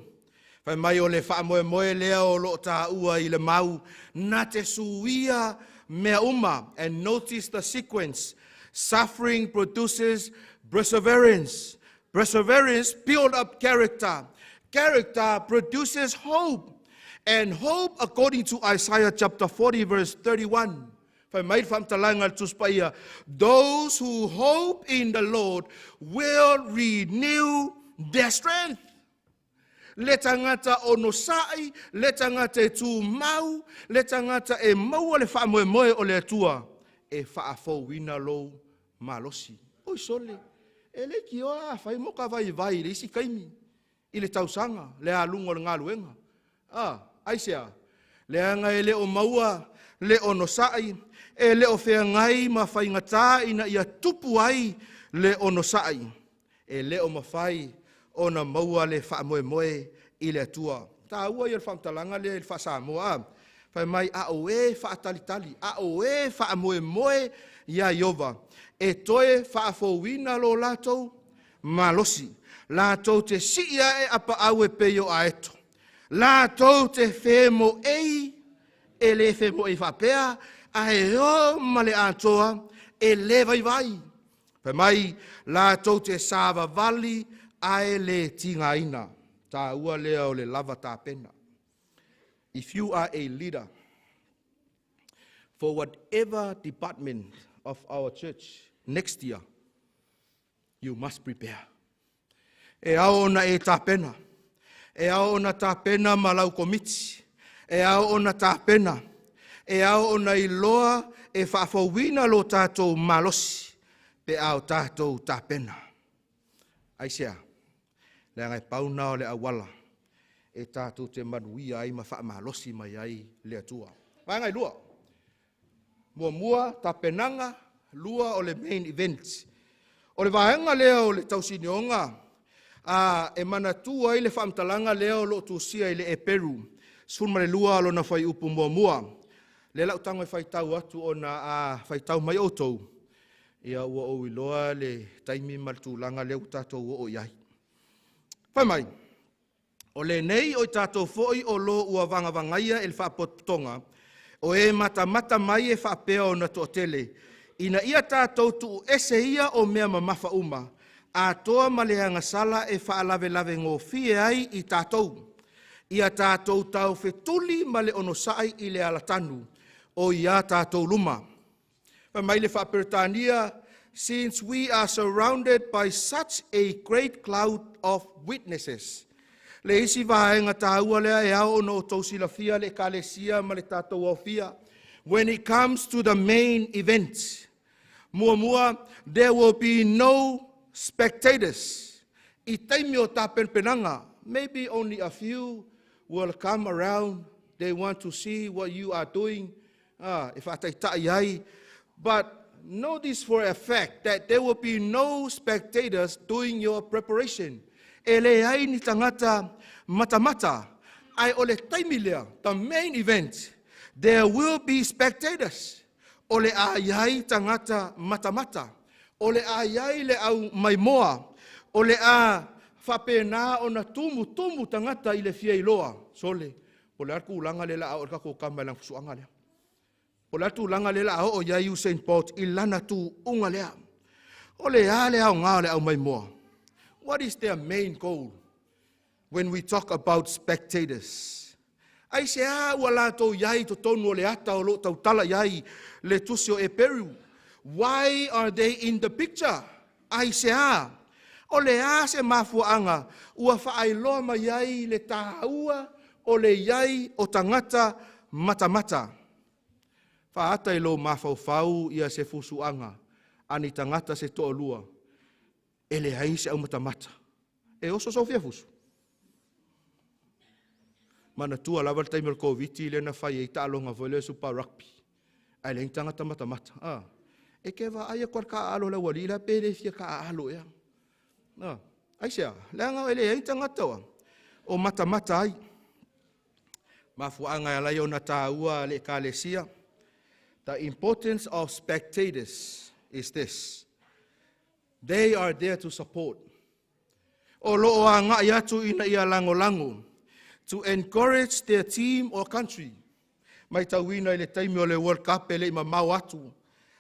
Fai mai o le faamoemoe lea o loo taua i le mau na te suia mea uma. And notice the sequence. Suffering produces perseverance. Perseverance build up character. Character produces hope. And hope, according to Isaiah chapter 40 verse 31. Fai mai le faamatalaga a le Tusi Paia, "Those who hope in the Lord will renew their strength." Le tagata onosa'i, le tagata e tumau, le tagata e maua le faamoemoe o le Atua, e faafouina lou malosi. Oi sole, e le tioa afai mo ka vaivai i le isi taimi i le tausaga, le aluga o le galuega. A, aisea? Leaga e le o maua le onosa'i, e le o feagai ma faigatā ina ia tupu ai le onosa'i. E le o mafai ona maua le faamoemoe i le Atua. Taua ia o le faamatalaga lea i le faa-Samoa. A, fai mai, a o e faatalitali, a o e faamoemoe iā Ieova, e toe faafouina lo latou malosi. Latou te sii ae apaau e pei o aeto. Latou te femoei, e lē femoei faapea, ae o ma le atoa e lē vaivai. Fai mai, latou te savavali ae lē tigaina. Taua lea o le lava tapena. If you are a leader for whatever department of our church next year, you must prepare. E ao ona e tapena. E ao ona tapena ma lau komiti. E ao ona tapena. E ao ona iloa e faafouina lo tatou malosi pe a o tatou tapena. Aisea? Leaga e pau na o le auala e tatou te manuia ai ma faamalosi mai ai le Atua. Vaega e lua. Muamua, tapenaga. Lua o le main event. O le vaega lea o le tausinioga a e manatua ai le faamatalaga lea o loo tusia i le Eperu 12 lona fuaiupu 1. Lea la tago e faitau atu ona a faitau mai outou, ia ua ou iloa le taimi ma le tulaga lea ua tatou oo i ai. Fai mai, o lenei o i tatou foi o lo ua vagavagaia e le faapotopotoga, o e matamata mai e faapea ona toatele, ina ia tatou tuu ese ia o mea mamafa uma, atoa ma le agasala e faalavelave gofie ai i tatou. Ia tatou taufetuli ma le onosai i le alatanu o ia tatou luma. Fai mai le Faa-Peretania, since we are surrounded by such a great cloud of witnesses. Le isi vaega taua lea e ao ona outou silafia le Ekalesia ma le tatou aofia. When it comes to the main event, muamua, there will be no spectators. I taimi o tapenapenaga, maybe only a few will come around. They want to see what you are doing. E faataitai ai. But know this for a fact that there will be no spectators doing your preparation. E leai ni tagata matamata. Ae o le taimi lea, the main event, there will be spectators. O le a i ai tagata matamata. O le a i ai le au maimoa. O le a faapena ona tumutumu tagata i le fia iloa. Sole, po o le a le tulaga lea o le a oo i le tatou tama i lana fusuaga lea. Po o le a le tulaga lea o le a oo i ai Usain Bolt i lana tuuga lea. O le a le aoga o le au maimoa? What is their main goal when we talk about spectators? Aisea ua latou i ai i totonu o le ata o lo o tautala i ai le tusi o Eperu? Why are they in the picture? Aisea? O le a se mafuaaga ua faailoa mai ai le taua o le i ai o tagata matamata? Faata i lou mafaufau ia se fusuaga a ni tagata se toalua e leai se aumatamata. E oso sou fia fusu. Manatua lava le taimi o le Koviti lea na fai ai taaloga foi lea Super Rugby. Ae leai ni tagata matamata. Ah. E ke vaai atu le taaalo a le aualii la pe le fia taaalo ea. Ah. Aisea, leaga e leai ni tagata oa o matamata ai. Mafuaaga e ala ai ona taua le Ekalesia. The importance of spectators is this. They are there to support. O lo o agai atu ina ia lagolago. To encourage their team or country. Matauina i le taimi o le World Cup e le i mamao atu.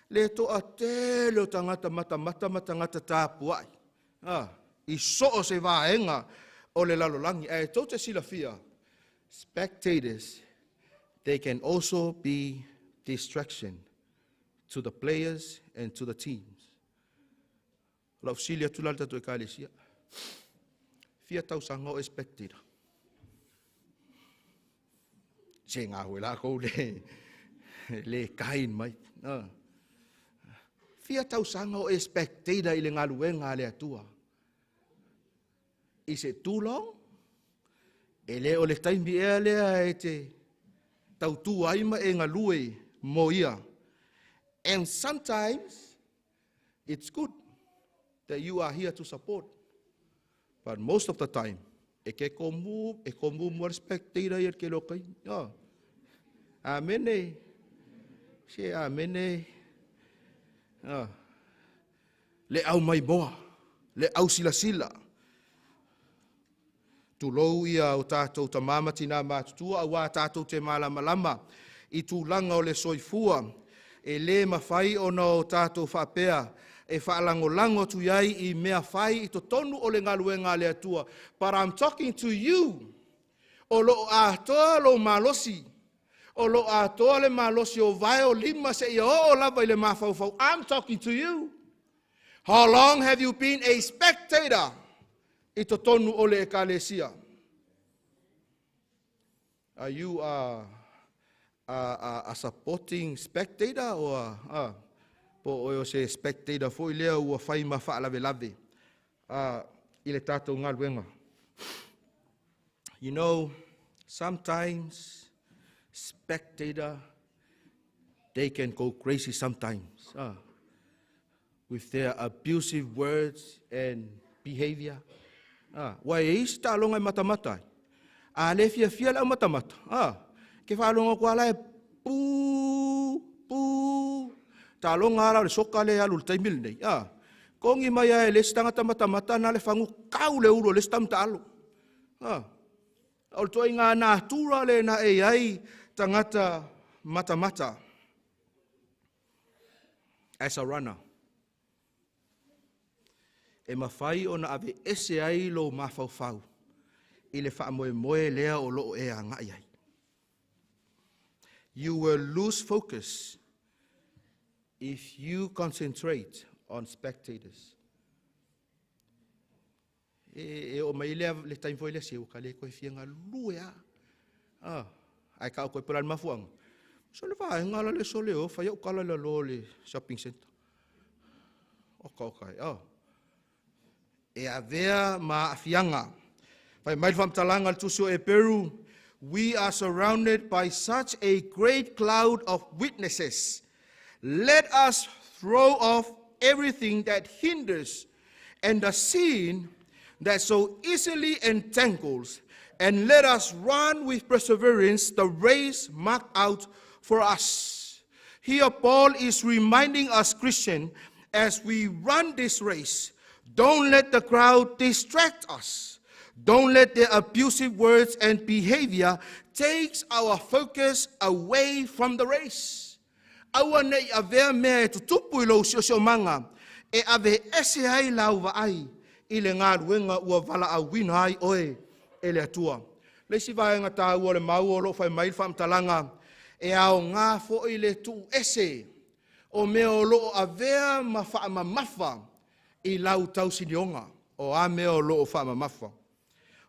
Le toatele o tagata matamata ma tagata tapuai. Ah, i so o se vaega o le lalolagi. Ae tou te silafia, spectators, they can also be distraction to the players and to the teams. O lau fesili atu la le tatou Ekalesia. Fia tausaga o e spectator? Se ngā hoi lākou le kain mai. Ah. Fia tausaga o e spectator i le galuega a le Atua? Is it too long? E le o le taimi ea lea e te tautua ai ma e galue mo ia. And sometimes it's good that you are here to support. But most of the time, e ke komu, e komu mo le spectator ia ke lo kai. Oh. Amene. Se amene. Oh. Le au mai moa, le au silasila. Tulou ia o tatou tama ma tina matutua, auā tatou te malamalama i tulaga o le soifua. E lē mafai ona o tatou faapea e faalagolago atu i ai i mea fai i totonu o le galuega a le Atua. But I'm talking to you. O loo atoa lou malosi. O loo atoa le malosi o vae o lima seia oo lava i le mafaufau. I'm talking to you. How long have you been a spectator i totonu o le Ekalesia? Are you a supporting spectator or po o se spectator foi lea ua fai ma faalavelave i le tatou galuega? You know, sometimes spectator, they can go crazy sometimes. with their abusive words and behavior. Ua e i ai isi taaloga e matamata ai. A le fiafia le aumatamata, ke faalogo atu lava la e pū, pū. Taaloga lava la o le soka lea e alu i le taimi lenei, togi mai lava e le isi tagata matamata lena le fagu, tau le ulu o le isi tama taalo. O le ituaiga natura lena e i ai tagata matamata. As a runner, e mafai ona aveese ai lou mafaufau i le faamoemoe lea o lo o e agai ai. You will lose focus if you concentrate on spectators. E oo mai le, le taimi foi lea se ua ta le toe fia galue lava. Ae tau atu ai po o le a le mafuaaga. So le vaega la le sole o fai au tala i lalo o le shopping center. Oka oka e. Oh. E avea ma aafiaga. Fai mai le faamatalaga a le Tusi o Eperu, we are surrounded by such a great cloud of witnesses. Let us throw off everything that hinders and the sin that so easily entangles, and let us run with perseverance the race marked out for us. Here, Paul is reminding us, Christian, as we run this race, don't let the crowd distract us. Don't let their abusive words and behavior takes our focus away from the race. Aua ne i avea mea e tutupu i lou siosiomaga e aveese ai lau vaai i le galuega ua valaauina ai oe e le Atua. Le isi vaega taua o le mau o lo o fai mai le faamatalaga, e aoga foi le tuuese o mea o lo o avea ma faamamafa i lau tausinioga. O a mea o lo o faamamafa?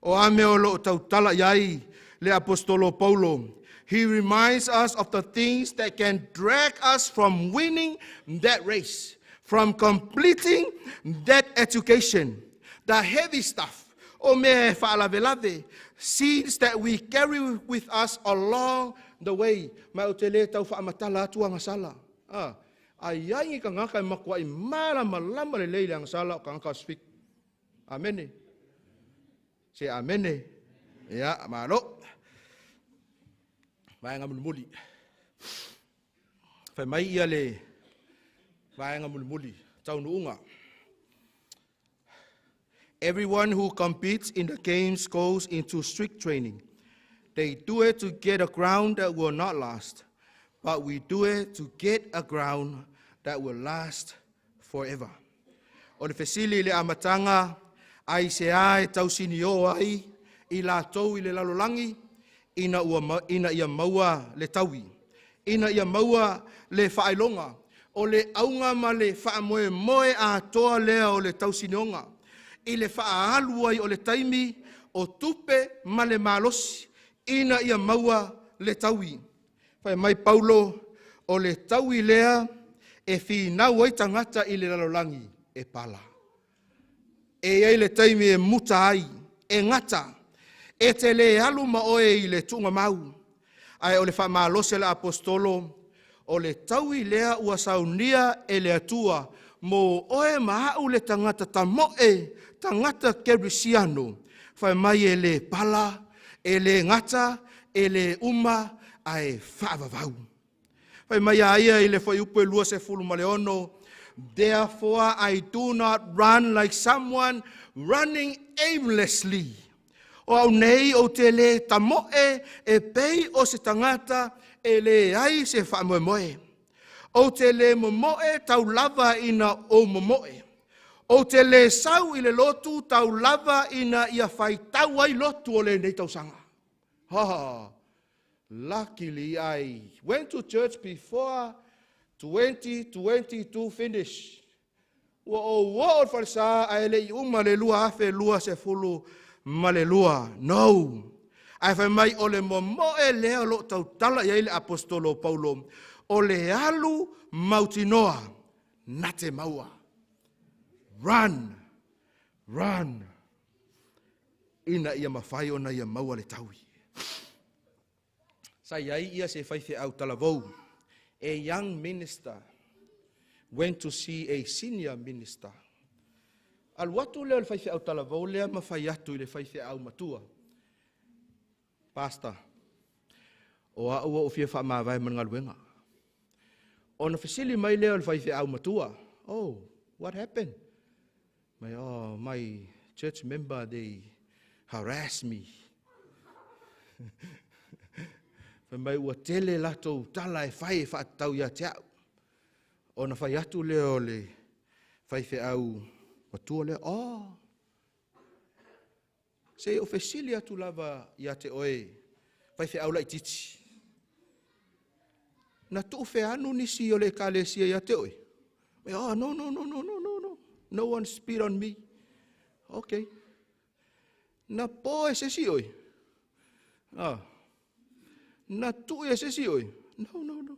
O a mea o lo o tautala i ai le Aposetolo Paulo? He reminds us of the things that can drag us from winning that race, from completing that education. The heavy stuff, o mea e faalavelave, sins that we carry with us along the way. Ma ou te le tau faamatala atu agasala. A i ai ni tagata e matuai malamalama lelei i le agasala, o tagata Pasifika. Amene. Se amene. Ia, malo. Vaega mulimuli. Fai mai ia le vaega mulimuli, taunuuga. Everyone who competes in the games goes into strict training. They do it to get a crown that will not last, but we do it to get a crown that will last forever. O le fesili i le amataga, aisea e tausinio ai i latou i le lalolagi ina, ua, ina ia maua le taui, ina ia maua le faailoga, o le auga ma le faamoemoe atoa lea o le tausinioga, i le faaalu ai o le taimi, o tupe ma le malosi, ina ia maua le taui. Fai mai Paulo, o le taui lea e finau ai tagata i le lalolagi e pala. E i ai le taimi e muta ai, e gata, e te le alu ma oe i le tuugamau. Ae o le faamalosi a le Aposetolo, o le taui lea ua saunia e le Atua mo oe ma au le tagata tamoe, tagata kerisiano, fai mai e le pala, e le gata, e le uma, ae faavavau. Fai mai a ia i le fuaiupu e 26, Therefore I do not run like someone running aimlessly. O au nei ou te le tamoe e pei o se tagata e leai se faamoemoe. Ou te le momoe tau lava ina ou momoe. Ou te le sau i le lotu tau lava ina ia faitau ai lotu o lenei tausaga. Ha, luckily I went to church before 2022 finish. Ua ou oo i le falesa ae le i uma le 2022. No. Ae fai mai o le momoe lea o lo o tautala i ai le Aposetolo Paulo, o le alu mautinoa na te maua. Run, run, ina ia mafai ona ia maua le taui. Sa i ai ia se faifeau talavou, a young minister. went to see a senior minister. Alu atu lea o le faifeau talavou lea ma fai atu i le faifeau matua. Pastor, o au ua ou fia faamavae ma le galuega. Ona fesili mai lea o le faifeau matua. Oh, what happened? My, oh, my church member, they harass me. Fai mai ua tele latou tala e fai e faatatau ia te au. Ona fai atu lea o le faifeau matua lea, oh, se i ou fesili atu lava ia te oe, faifeau laitiiti. Na tuufeanu nisi o le ekalesia ia te oe? Oh, no, no, no, no, no, no, no. No one spit on me. Okay. Na po e se isi oe? Ah. Na tuu e se isi oe? No, no, no.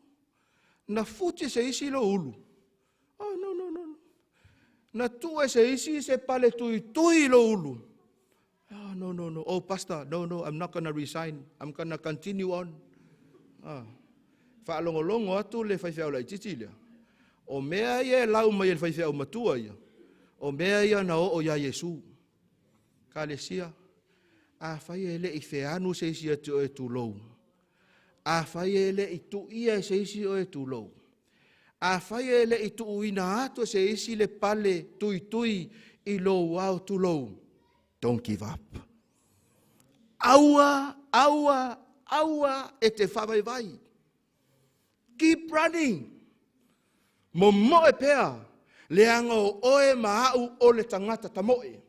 Na futi e se isi lou ulu? Oh, no, no, no, no. Na tuu e se isi se pale tuitui i lou ulu? Oh, no, no, no. Oh, pastor, no, no, I'm not gonna resign. I'm gonna continue on. Ah. Faalogologo atu le faifeau laitiiti lea. O mea ia e lau mai e le faifeau matua ia. O mea ia na oo iā Iesu. Ekalesia, afai e le i feanu se isi ia te oe tulou. Afai e le i tuia e se isi oe tulou. Afai e le i tuuina atu e se isi le pale tuitui i lou ao tulou. Don't give up. Aua, aua, aua e te faavaivai. Keep running. Momoe pea, leaga o oe ma au o le tagata tamoe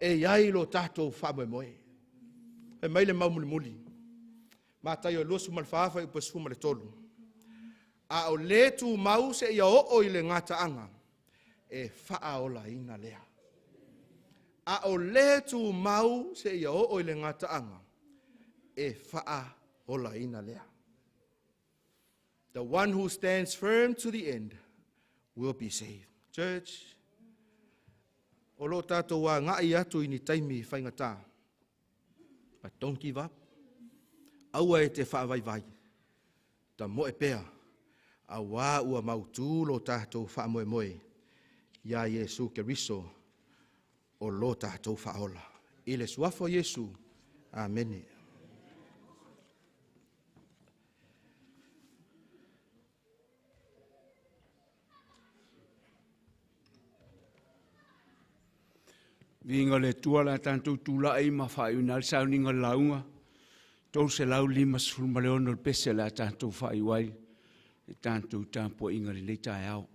e i ai lo tatou faamoemoe. Fai mai le mau mulimuli. Mataio 24 fuaiupu 13. A o le tumau seia oo i le gataaga, e faaolaina lea. A o le tumau seia oo i le gataaga, e faaolaina lea. The one who stands firm to the end will be saved. Church, o lo o tatou agai atu i ni taimi faigata. But don't give up. Aua e te faavaivai. Tamoe pea. Auā ua mautū lo tatou faamoemoe iā Iesu Keriso o lo tatou faaola. I le suafa o Iesu. Amene.
Viiga o le Atua o le a tatou tulai ma faaiuina ai le sauniga o le lauga. 356 le pese o le a tatou faaiu ai le tatou tapuaiga i lenei taeao.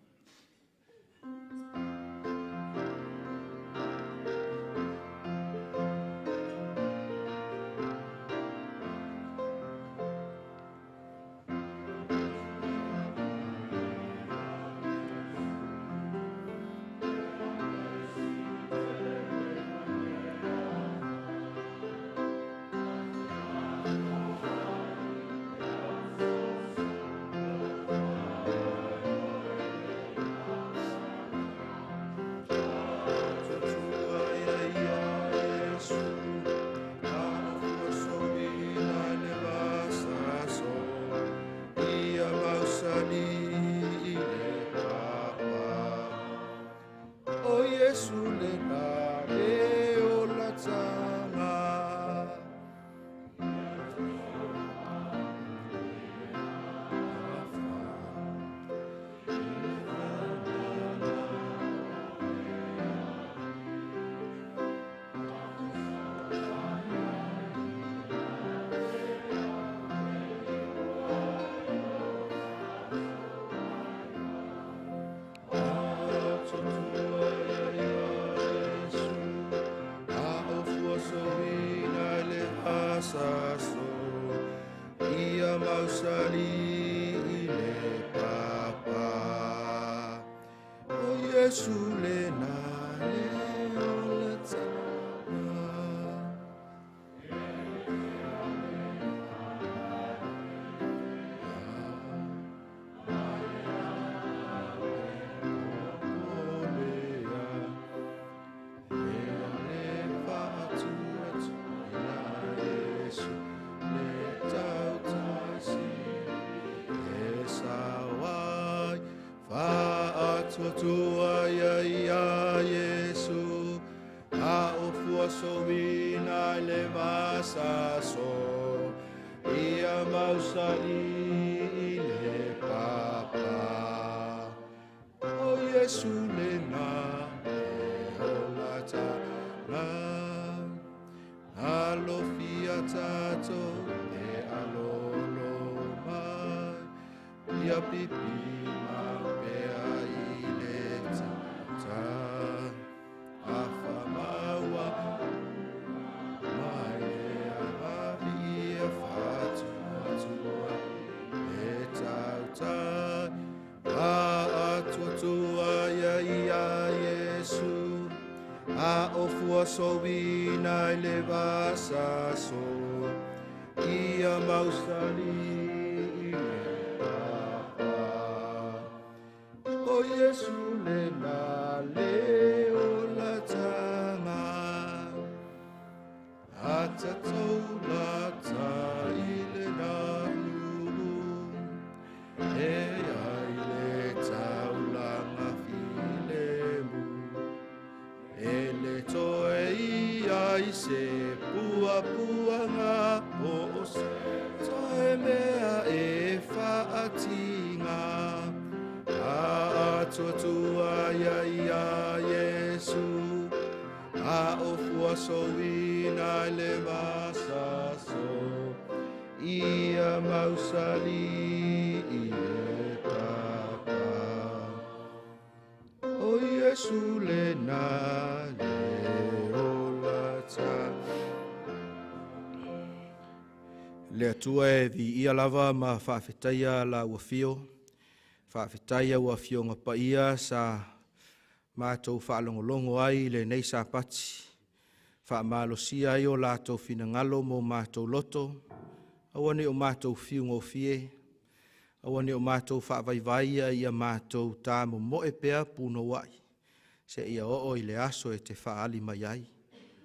vasaso ia mausali i le papa. O Iesu lena e olatanga, alofia tatou e alolo mai, ia pipi pea i le tata. Afa maua mai le agavi ia fatuatua e tautai. A atuatua ia ia Iesu, a ofua soina i le vasaso, ia mausali i le papa. O Iesu lena le olatanga, atatou lata i le nanu, e ai le taulaga filemu, e le toe ia i se puapuaga po o se toe mea e faatinga. A atuatua ia ia Iesu, a ofua soina i le vasaso, ia mausali i le papa. O Iesu lena le olata. Le Atua e viia lava ma faafetaia la ua fio, faafetaia ua fioga paia sa matou faalogologo ai i lenei Sapati. Faamalosia ai o latou finagalo mo matou loto, aua ne o matou fiugofie, aua ne o matou faavaivai ia ia matou tamomoe pea punouai, se ia oo i le aso e te faali mai ai.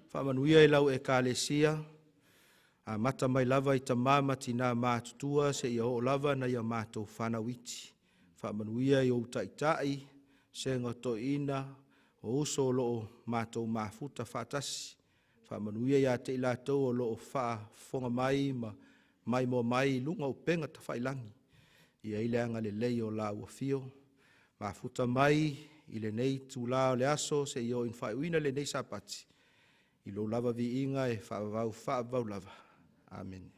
Faamanuia i lau ekalesia, amata mai lava i tamā ma tinā matutua, se ia oo lava na ia matou fanauiti. Faamanuia i ou taitai, sega toeina, o uso o loo matou mafuta faatasi. Faamanuia ia te i latou o loo faafofoga mai ma maimoa mai i luga o upega tafailagi. Ia i le agalelei o la ua fio. Mafuta mai i lenei itulā o le aso, se i oo ina faaiuina lenei Sapati. I lou lava viiga e faavavau faavavau lava. Amene.